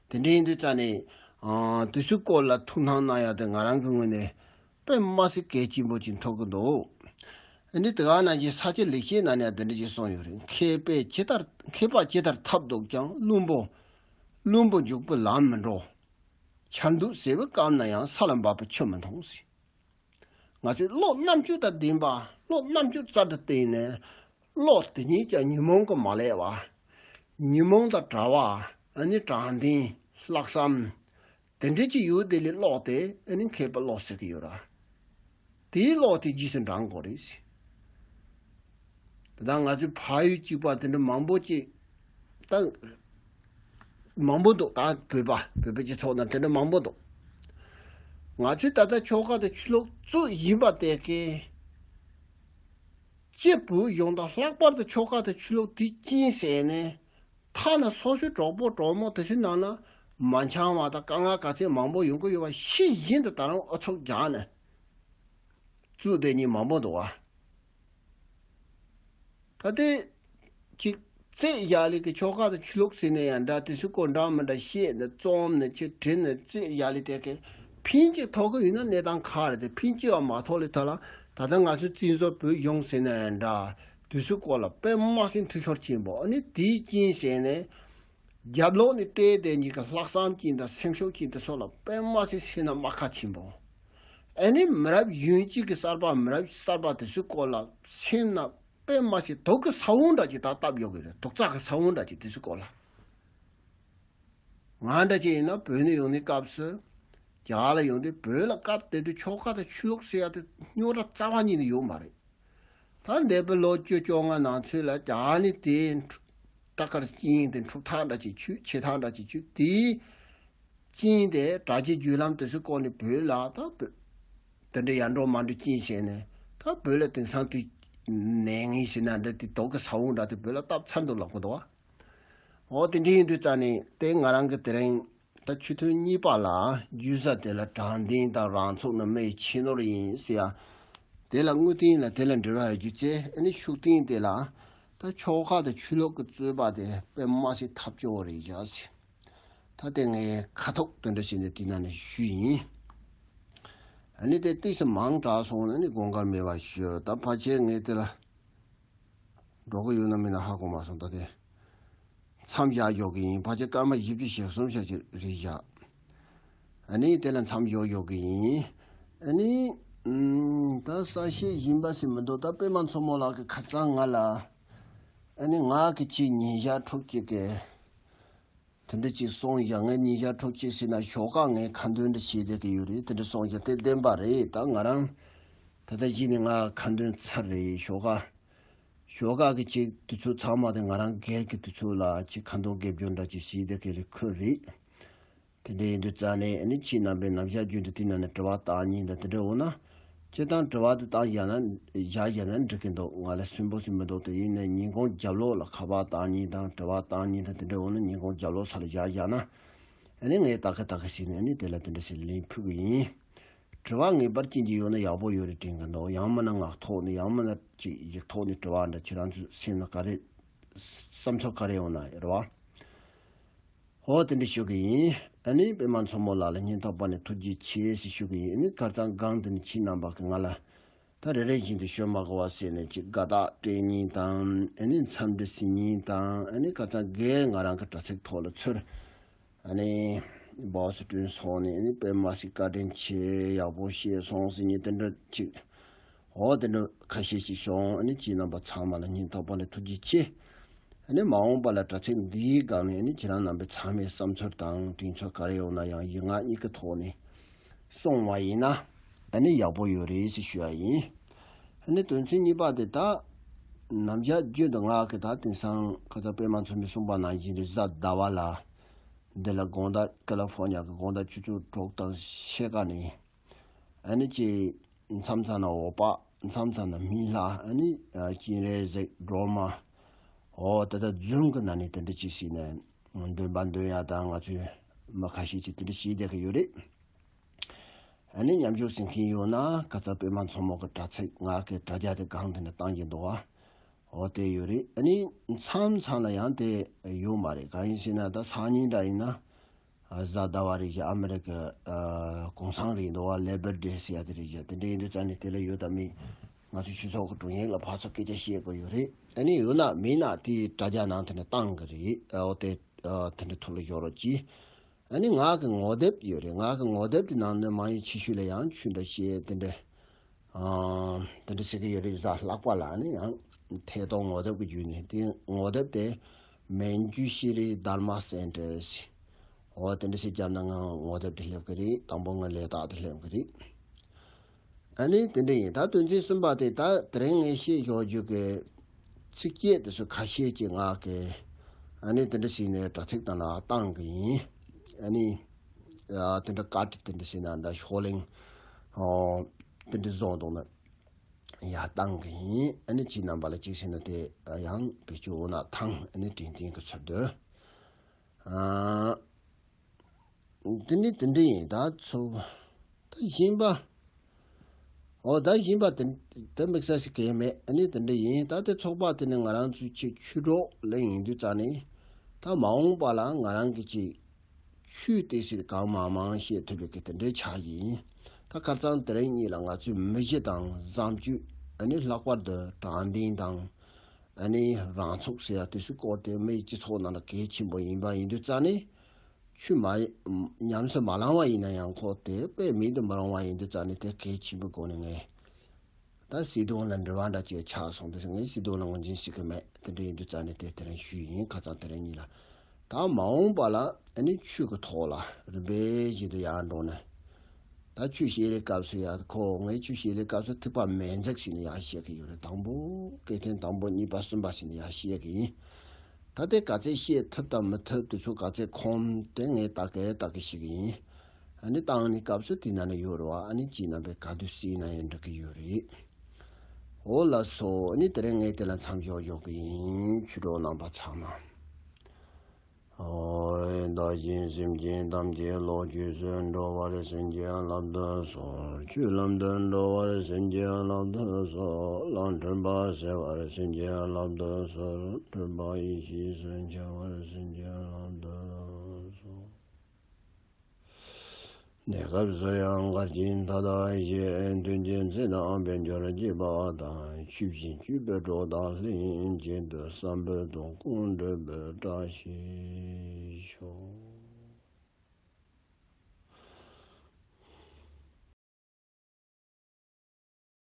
དེ་འདྲ་ཡིན་དུས་ཙང་ནས། ཨ། དེ་ཚོའི་སྐོར་ལ་ཐུགས་སྣང་གནང་ཡག་དེ་ང་རང་གི་ངོས་ནས་དཔེ་མ་སྲིད་གལ་ཆེན་པོ་ཅིག་མཐོང་གི་འདུག་ཨ་ནི་དེ་ག་ནང་བཞིན་ས་སྐྱ་ལེགས་བཤད་ནང་ནས་དེ་འདྲ་ཅིག་གསུངས་ཡོད་རེད། མཁས་པས་ཇི་ལྟར། མཁས་པ་ཇི་ལྟར་ཐབས་རྡུགས་ཀྱང་། བླུན་པོ། བླུན་པོ་འཇུག་པའི་ལམ་མི་འགྲོ། ཆར་འདུག་ཟེར་བའི་སྐབས་ན་ཡང་། ས་ལ་འབབ་པའི་ཆུ་མི་འཐུང་ཟེར། ང་ཚོས་བློ་རྣམ་དཔྱོད་དང་ལྡན་པ། བློ་རྣམ་དཔྱོད་རྩལ་དུ་བཏོན་ནས། བློ་དེ་ཉིད་ཀྱང་ཉོན་མོངས་ཀྱིས་མ་བསླད་པ། ཉོན་མོངས་དང་བྲལ་བ། ཨ་ནི་དྲང་བདེན། ལྷག་བསམ། དེ་འདྲ་ཅིག་ཡོད་དེ་ལས་བློ་དེ་ཨ་ནི་མཁས་པའི་བློ་ཟེར་གྱི་ཡོད་ར། དེའི་བློ་དེ་རྗེས་སུ་འབྲང་དགོས་རེད། དེ་དག་ང་ཚོའི་ཕ་ཡུལ་གཅིག་པ་དེ་འདྲ་མང་པོ་ཅིག་ད་མང་པོ་འདུག་ད་བོད་པ་བོད་པའི་སྤྱི་ཚོགས་ནང་དེ་འདྲ་མང་པོ་འདུག་ང་ཚོས་ད་ལྟ་ཆོལ་ཁ་དང་ཆོས་ལུགས་བཙུགས་བཞིན་པ་དེ་གའི་སྤྱི་བོད་ཡོངས་དང་། ལྷག་པར་དུ་ཆོལ་ཁ་དང་ཆོས་ལུགས་དེ་སྐྱིད་ཟེར་ནས། ཐ་ན་སོ་སོའི་གྲོགས་པོ་གྲོགས་མོ་དེ་ཚོའི་ནང་ན་མ་འཆམ་པ་དང་དཀའ་ངལ་ག་ཚད་མང་པོ་ཡོང་གི་ཡོད་པ་ཤེས་བཞིན་དུ་ད་རུང་ཨུ་ཚུགས་རྒྱག་ནས་བཙུགས་བསྡད་མཁན་མང་པོ་འདུག་བ། ད་ལྟའི་ཅིག་བཙས་ཡག་ལས་ཀྱི་ཆོལ་ཁ་དང་ཆོས་ལུགས་ཟེར་ནས་ཡང་འདྲ། དེ་ཚོའི་སྐོར་འདྲ་མི་འདྲ་བཤད་ནས་རྩོམ་ནས་ཅིག་བྲིས་ནས་བཙས་ཡག་ལས་དེ་གའི་ཕན་ཅིག་ཐོགས་ཀྱི་ཡོད་ན་གནས་སྟངས་ཁག་རེད་དེ། ཕན་ཅིག་བ་མ་ཐོགས་ལས་ད་ལ་ད་ལྟ་ང་ཚོའི་བཙན་བཟུང་བོད་གཞུང་ཟེར་ནས་ཡང་འདྲ། དེ་ཚོའི་སྐོར་ལ་དཔེ་མ་སྲིད་འཐུས་ཤོར་ཆེན་པོ། ཨ་ནི་དེའི་རྐྱེན་བྱས་ནས་རྒྱབ་ལོགས་ནས་བལྟས་དེ་གཉིས་ཀྱི་ལྷག་བསམ་ཅན་དང་སེམས་ཤུགས་ཅན་དེ་ཚོ་ལ་དཔེ་མ་སྲིད་སེམས་ན་རྨ་ཁ་ཆེན་པོ། ཨ་ནི་མི་རབས་གཞོན་སྐྱེས་ཀྱི་གསར་པ་མི་རབས་གསར་པ་དེ་ཚོའི་སྐོར་ལ་སེམས་ན་དཔེ་མ་སྲིད་དུག་གི་ས་བོན་འདྲ་ཅིག་ད་བཏབ་ཡོད་གི་རེད། དུག་རྩག་གི་ས་བོན་འདྲ་ཅིག་དེ་ཚོའི་སྐོར་ལ། ང་འདྲ་ཅིག་ཡིན་ན་བོད་ནས་ཡོང་ནས་སྐབས་སུ། རྒྱ་གར་ལ་ཡོང་དུས་བོད་ལ་སྐབས་དེ་དུས་ཆོལ་ཁ་དང་ཆོས་ལུགས་ཟེར་ཡ་དེ་རྙོག་དྲ་རྩ་བ་ཉིད་ནས་ཡོད་མ་རེད། ད་འདས་པའི་ལོ་བཅུ་བཅོ་ལྔ་ནང་ཚུད་ལ་རྒྱ་གར་ནས་དེའི་ད་གར་རྐྱེན་དེ་འཁྲུག་ཐག་འདྲ་ཅིག་ཆུད། ཆད་ཐག་འདྲ་ཅིག་ཆུད། དེའི་རྐྱེན་དེ་དྲ་རྒྱའི་བརྒྱུད་ལམ་དེ་ཚོའི་སྐོར་ནས་བོད་ལ་ད་བོད་དེ་འདྲ་ཡར་འགྲོ་མར་འགྲོ་རྐྱེན་བྱས་ནས་ད་བོད་ལ་དེང་སང་དེ་ནད་ངན་ཞེ་ན་འདྲ་དེ་དུག་གི་ས་བོན་འདྲ་དེ་བོད་ལ་བཏབ་ཚར་འདུག་ལབ་གི་འདུག་བ། འོ་དེ་འདྲ་ཡིན་དུས་ཙང་ནས་དེ་ང་རང་གི་དེ་རིང་ད་ཆོས་ཐུན་གཉིས་པ་ལ་བརྗོད་ས་དེ་ལ་དྲང་བདེན་དང་རང་ཚུགས་ནི་མི་ཡི་ཁྱད་ནོར་ཡིན་ཟེར་ཡ། དེ་ལ་དངོས་བསྟན་ལ་དེ་ལ་འབྲེལ་བ་ཡོད་རྒྱུ་བཅས། ཨ་ནི་ཤུགས་བསྟན་དེ་ལ་ད་ཆོལ་ཁ་དང་ཆོས་ལུགས་ཀྱི་རྩོད་པ་དེ་དཔེ་མ་སྲིད་ཐབས་སྐྱོ་བོ་རེད་བཞག་ཟེར། ད་དེ་ངས་ཁ་ཐུག་དེ་འདྲ་བྱས་ནས་དེ་ནང་ནས་ཞུས་ཡིན། ཨ་ནི་དེ་ཏོག་ཙམ་མང་དྲགས་སོང་ན་ནི་དགོངས་འགལ་མེད་པར་ཞུ། ད་ཕལ་ཆེར་ངས་དེ་ལ་འགྲོ་གི་ཡོད་ན་མིན་ན་ཧ་གོ་མ་སོང་། ད་དེ་མཚམས་བཞག་འཇོག་གི་ཡིན། ཕལ་ཆེར་སྐར་མ་བཞི་བཅུ་ཞེ་གསུམ་ཞེ་གཅིག་རེད་བཞག་ཨ་ནི་དེ་ལ་མཚམས་འཇོག་འཇོག་གི་ཡིན། ཨ་ནི་ཨུམ། ད་གསལ་བཤད་སྦྱིན་པ་ཟེར་མི་འདུག་ད་པད་མ་མཚོ་མོ་ལགས་ཀྱིས་ཁ་སང་ང་ལ། ཨ་ནི་ང་གི་ཅིག་ཉིན་ཞག་ཕྲུགས་གཅིག་གི་དེ་འདྲ་ཅིག་གསུངས་བཞག་ངས་ཉིན་ཞག་ཕྲུགས་གཅིག་ཟེར་ན་ཞོགས་ཀ་ངས་ཁ་འདོན་འདྲ་བྱས་བསྡད་ཀྱི་ཡོད་རེད། དེ་འདྲ་གསུངས་བཞག་དེ་བདེན་པ་རེད། ད་ང་རང་ད་ལྟ་གཞི་ནས་ང་ཁ་འདོན་ཚར་རེད། ཞོགས་ཀ་ཞོགས་ཀ་གི་ཅིག་དུས་ཚོད་ཚང་མ་དེ་ང་རང་སྒེར་གྱི་དུས་ཚོད་ལ་ཅིག་ཁ་འདོན་དགེ་སྦྱོར་འདྲ་ཅིག་བྱས་བསྡད་ཀྱི་རེད། ཁོ་རེད། དེ་འདྲ་ཡིན་དུས་ཙང་ནས་ཨ་ནི་ཁྱེད་རྣམ་པས་ནམ་ཞག་རྒྱུན་དུ་དེ་ནང་ནས་དྲི་བ་བཏང་མཁན་དང་དེ་འདྲ་འོང་ན། སྤྱིར་བཏང་དྲི་བ་དེ་བཏང་བཞག་ན་བཞག་བཞག་ན་འགྲིག་གི་འདུག་ང་ལ་སུན་པོ་ཞིག་མི་འདུག་དེ་ཡིན་ནའི་ཉིན་གུང་རྒྱབ་ལོགས་ལ་ཁ་པར་བཏང་མཁན་དང་དྲི་བ་བཏང་མཁན་དང་དེ་འདྲ་འོང་ན་ཉིན་གུང་རྒྱབ་ལོགས་ས་ལ་བཞག་བཞག་ན། ཨ་ནི་ངས་ད་ག་ད་ག་ཞིག་ནས་ཨ་ནི་དེ་ལ་དེ་འདྲ་ཞིག་ལན་ཕུལ་གི་ཡིན། དྲི་བ་ངེས་པར་ཅན་གྱི་ཡོད་ན་ཡག་པོ་ཡོད་རེད་དྲན་གི་འདུག་ཡང་མིན་ན་ངག་ཐོག་ནས་ཡང་མིན་ན་ཅིག་ཡིག་ཐོག་ནས་དྲི་བ་འདྲ་ཁྱེད་རང་ཚོའི་སེམས་ལ་ག་རེ་བསམ་ཚུལ་ག་རེ་ཡོང་ན་རེད་བ། འོ་དེ་འདྲ་ཞུ་གི་ཡིན། ཨ་ནི་པད་མ་མཚོ་མོ་ལགས་ལ་སྙིང་ཐག་པ་ནས་ཐུགས་རྗེ་ཆེ་ཞེས་ཞུ་གི་ཡིན། ཨ་ནི་ཁ་སང་སྒང་དེ་ནས་ཁྱེད་རྣམ་པ་གིས་ང་ལ་ད་རེ་རེ་བཞིན་དུ་ཤོད་མ་དགོས་པ་ཟེར་ནས་ཅིག་དགའ་རྟགས་སྤྲད་མཁན་དང་། ཨ་ནི་འཚམས་འདྲི་ཟེར་མཁན་དང་། ཨ་ནི་ཁ་སང་སྒེར་ང་རང་གི་དྲ་ཚིགས་ཐོག་ལ་ཚུར་ཨ་ནི་ སྦག་སུ་བསྐྲུན་སོང་ནས་ཨ་ནི་དཔེ་མ་སྲིད་བཀའ་དྲིན་ཆེ། ཡག་པོ་བཤད་སོང་ཟེར་ནས་དེ་འདྲ་ཅིག་འོ་དེ་འདྲ་ཁ་ཤས་ཅིག་བྱུང་། ཨ་ནི་ཁྱེད་རྣམ་པ་ཚང་མ་ལ་སྙིང་ཐག་པ་ནས་ཐུགས་རྗེ་ཆེ། ཨ་ནི་མ་འོངས་པ་ལ་དྲ་ཚིགས་འདིའི་སྒང་ནས་ཨ་ནི་ཁྱེད་རང་རྣམ་པའི་ཚང་མའི་བསམ་ཚུལ་དང་དྲིན་ཚོར་ག་རེ་ཡོང་ན་ཡང་ཡིག་ངག་གཉིས་ཀའི་ཐོག་ནས་གསུང་བ་ཡིན་ན་ཨ་ནི་ཡག་པོ་ཡོད་རེད་ཟེར་ཞུ་བ་ཡིན། ཨ་ནི་དོན་ཚན་གཉིས་པ་དེ་ད་ནམ་ཞག་རྒྱུན་དུ་ང་གི་ད་དེང་སང་ཁ་ཚ་པད་མ་མཚོ་མོས་གསུངས་པ་ནང་བཞིན་དུ་གཟའ་ཟླ་བ་ལ་འདི་ལ་དགོང་དག་ཀ་ལི་ཧྥོར་ཉ་གི་དགོང་དག་ཆུ་ཚོད་དྲུག་དང་ཕྱེད་ཀ་ནས་ཨ་ནི་ཅིག་མཚམས་མཚམས་ན་འོ་པ། མཚམས་མཚམས་ན་མི་ལྷ། ཨ་ནི་ཨ་སྤྱན་རས་གཟིགས། སྒྲོལ་མ། འོ་དེ་དག་རྫུན་གྱི་ནང་ནས་དེ་འདྲ་ཅིག་བྱས་ནས་འདོན་པ་འདོན་ཡ་དང་། ང་ཚོའི་མི་ཁ་ཤས་ཅིག་དེ་འདྲ་བྱས་བསྡད་ཀྱི་ཡོད་རེད། ཨ་ནི་མཉམ་ཞུགས་ཟེར་མཁན་ཡོད་ན་ཁ་ཚ་པད་མ་མཚོ་མོ་གི་དྲ་ཚིགས་ང་གི་དྲ་རྒྱ་དེ་སྒང་དེ་ནས་བཏང་གི་འདུག་བ། འོ་དེ་ཡོད་རེད། ཨ་ནི་མཚམས་མཚམས་ལ་ཡང་དེ་ཡོད་མ་རེད། གང་ཡིན་ཟེར་ན་ད་སང་ཉིན་འདྲ་ཡིན་ན། ཨ་གཟའ་ཟླ་བ་རེད་ཤག་ཨ་མི་རི་ཀ་ཨ་གུང་སེང་རེད་འདུག་བ། Labor Day ཟེར་ཡ་དེ་རེད་ཤག་དེ་འདྲ་ཡིན་དུས་ཙང་ནས་དེ་ལ་ཡོད་དམ་མེད། ང་ཚོ་སྤྱི་ཚོགས་ཀྱི་དྲུང་ཡིག་ལ་ཕར་ཚུར་སྐད་ཆ་བཤད་དགོས་ཡོད་རེད། ཨ་ནི་ཡོད་ན་མེད་ན་དེའི་དྲ་རྒྱ་ནང་དེ་ནས་བཏང་གི་རེད། ཨ་འོ་དེ་ཨ་དེ་འདྲ་ཐུགས་ལ་འཇོག་རོགས་གྱིས། ཨ་ནི་ང་གི་ངོ་དེབ་ཡོད་རེད། ང་གི་ངོ་དེབ་དེ་ནང་ནས་མང་ཡུལ་ཆེ་ཤོས་ལ་ཡང་ཆོས་འདྲ་བཤད་དེ་འདྲ། ཨ་དེ་འདྲ་ཟེར་གྱི་ཡོད་རེད། གཟའ་ལྷག་པ་ལ་ནི་ཡང་ཐད་གཏོང་ངོ་དེབ་ཀྱི་བརྒྱུད་ནས་དེ་ངོ་དེབ་དེ་མན་ཇུ་ཤྲི་དྷརྨ་སེན་ཊར་ཟེར། འོ་དེ་འདྲ་ཟེར་བརྒྱབ་ན་ང་ངོ་དེབ་དེ་སླེབས་ཀྱི་རེད། དང་པོ་ང་ལས་རྟགས་དེ་སླེབས་ཀྱི་རེད། ཨ་ནི་དེ་འདྲ་ཡིན། ད་དོན་ཚན་གསུམ་པ་དེ་ད་དེ་རིང་ངས་བཤད་ཞོར་རྒྱུ་གི་ཚིགས་བཅད་དེ་ཚོ་ཁ་ཤས་ཀྱི་ངག་གི་ཨ་ནི་དེ་འདྲ་ཟེར་ནས་དྲ་ཚིགས་དང་ལ་བཏང་གི་ཡིན། ཨ་ནི་ཨ་དེ་འདྲ་བཀའ་དྲིན་དེ་འདྲ་ཟེར་ན་འདྲ་ཤོག་ལེང་ཨོ་དེ་འདྲ་བཟོ་འདུག་ན་ཡར་བཏང་གི་ཡིན། ཨ་ནི་ཁྱེད་རྣམ་པ་ལ་གཅིག་བྱས་ན་དེ་ཡང་བེད་སྤྱོད་འོ་ན་ཐང་། ཨ་ནི་དྲན་རྟེན་གྱི་ཚུལ་དུ། ཨ། དེ་ནི་དེ་འདྲ་ཡིན། ད་ཚོགས་ད་གཞན་པ། འོ་ད་གཞན་པ་དེ་དེ་དམིགས་བསལ་ཞིག་གང་ཡང་མེད། ཨ་ནི་དེ་འདྲ་ཡིན། ད་དེ་ཚོགས་པ་དེ་ནི་ང་རང་ཚོའི་ཆེད་ཆོས་གྲོགས་ལས་ཡིན་དུས་ཙང་ནི། ད་མ་འོངས་པ་ལ་ང་རང་གི་ཅིག་ཆོས་དེ་ཟེར་གང་མང་མང་བཤད་ཐུབ་པའི་གི་དེ་འདྲའི་ཆ་ཡིན། ད་ཁ་སང་དེ་རིང་གཉིས་ལ་ང་ཚོའི་མི་གཞི་དང་བཟང་སྤྱོད། ཨ་ནི་ལྷག་པར་དུ་དྲང་བདེན་དང་། ཨ་ནི་རང་ཚུགས་ཟེར་ཡ་དེ་ཚོའི་སྐོར་དེ་མིའི་སྤྱི་ཚོགས་ནང་ལ་གལ་ཆེན་པོ་ཡིན་པ་ཡིན་དུས་ཙང་ནི། ཆོས་མ་ཉམས་སུ་མ་བླངས་པ་ཡིན་ན་ཡང་ཁོ་དེ་དཔེ་མེད་དུ་མི་རུང་བ་ཡིན་དུས་ཙང་ནི་དེ་གལ་ཆེན་པོའི་སྒོ་ནས་ངས་ད་སྲིད་དོན་ལ་འབྲེལ་བ་འདྲ་ཅིག་ཆགས་སོང་དུས་ངས་སྲིད་དོན་ལ་ངོས་འཛིན་བྱེད་ཀྱི་མེད། དེ་འདྲ་ཡིན་དུས་ཙང་ནི་དེ་དེ་རིང་ཞུས་ཡིན། ཁ་སང་དེ་རིང་གཉིས་ལ། ད་མ་འོངས་པ་ལ་ཨ་ནི་ཆོས་ཀྱི་ཐོག་ལ་རིམ་པས་བཞིན་དུ་ཡར་འགྲོ་ནས། ད་ཆོས་བཤད་ལེའི་སྐབས་སུ་ཡང་ཁོ་ངས་ཆོས་བཤད་ལེའི་སྐབས་སུ་ཐིགས་པ་མེད་མཛེས་ཤིག་ནས་ཡང་བཤད་ཀྱི་ཡོད་རེད། དང་པོ་སྐད་འཕྲིན་དང་པོ་གཉིས་པ་གསུམ་པ་ཞིག་ནས་ཡང་བཤད་ཀྱི་ཡིན། ད་ལྟའི་ག་ཚད་བཤད་ཐུབ་དང་མི་ཐུབ་དེ་ཚོ་ག་ཚད་ཁོམ་དེ་ངས་ལྟ་གི་ལྟ་གི་ཞིག་ཡིན། ཨ་ནི་བཏང་ནས་སྐབས་སུ་དེ་ན་ནས་ཡོད་རེད་བ། ཨ་ནི་ཅིའི་ནང་པའི་ག་དུས་སྲིད་ན་ཡང་འགྲིག་གི་ཡོད་རེད། འོ་ལགས་སོ། ཨ་ནི་དེ་རིང་ངས་དེ་ལ་མཚམས་འཇོག་འཇོག་གི་ཡིན། ཆོས་གྲོགས་རྣམ་པ་ཚང་མ། ཨོ། བདག་གཞན་སེམས་ཅན་ཐམས་ཅད་བློ་ཆོས་སུ་འགྲོ་བར་བྱིན་གྱིས་བརླབ་ཏུ་གསོལ། ཆོས་ལམ་དུ་འགྲོ་བར་བྱིན་གྱིས་བརླབ་ཏུ་གསོལ། ལམ་འཁྲུལ་པ་སེལ་བར་བྱིན་གྱིས་བརླབ་ཏུ་གསོལ། འཁྲུལ་པ་ཡེ་ཤེས་སུ་འཆར་བར་བྱིན་གྱིས་བརླབ་ཏུ་གསོལ། གནས་སྐབས་སུ་ཡང་གར་གྱིས་མཐའ་དག་བཞེས། མཐུན་རྐྱེན་ཚེ་དང་དཔལ་འབྱོར་སྐྱེད་པ་དང་། ཆོས་བཞིན་སྤྱོད་པའི་གྲོགས་དག་ལྷན་ཅིག་ཏུ། བསམ་པའི་དོན་ཀུན་འགྲུབ་པའི་བཀྲ་ཤིས་ཤོག།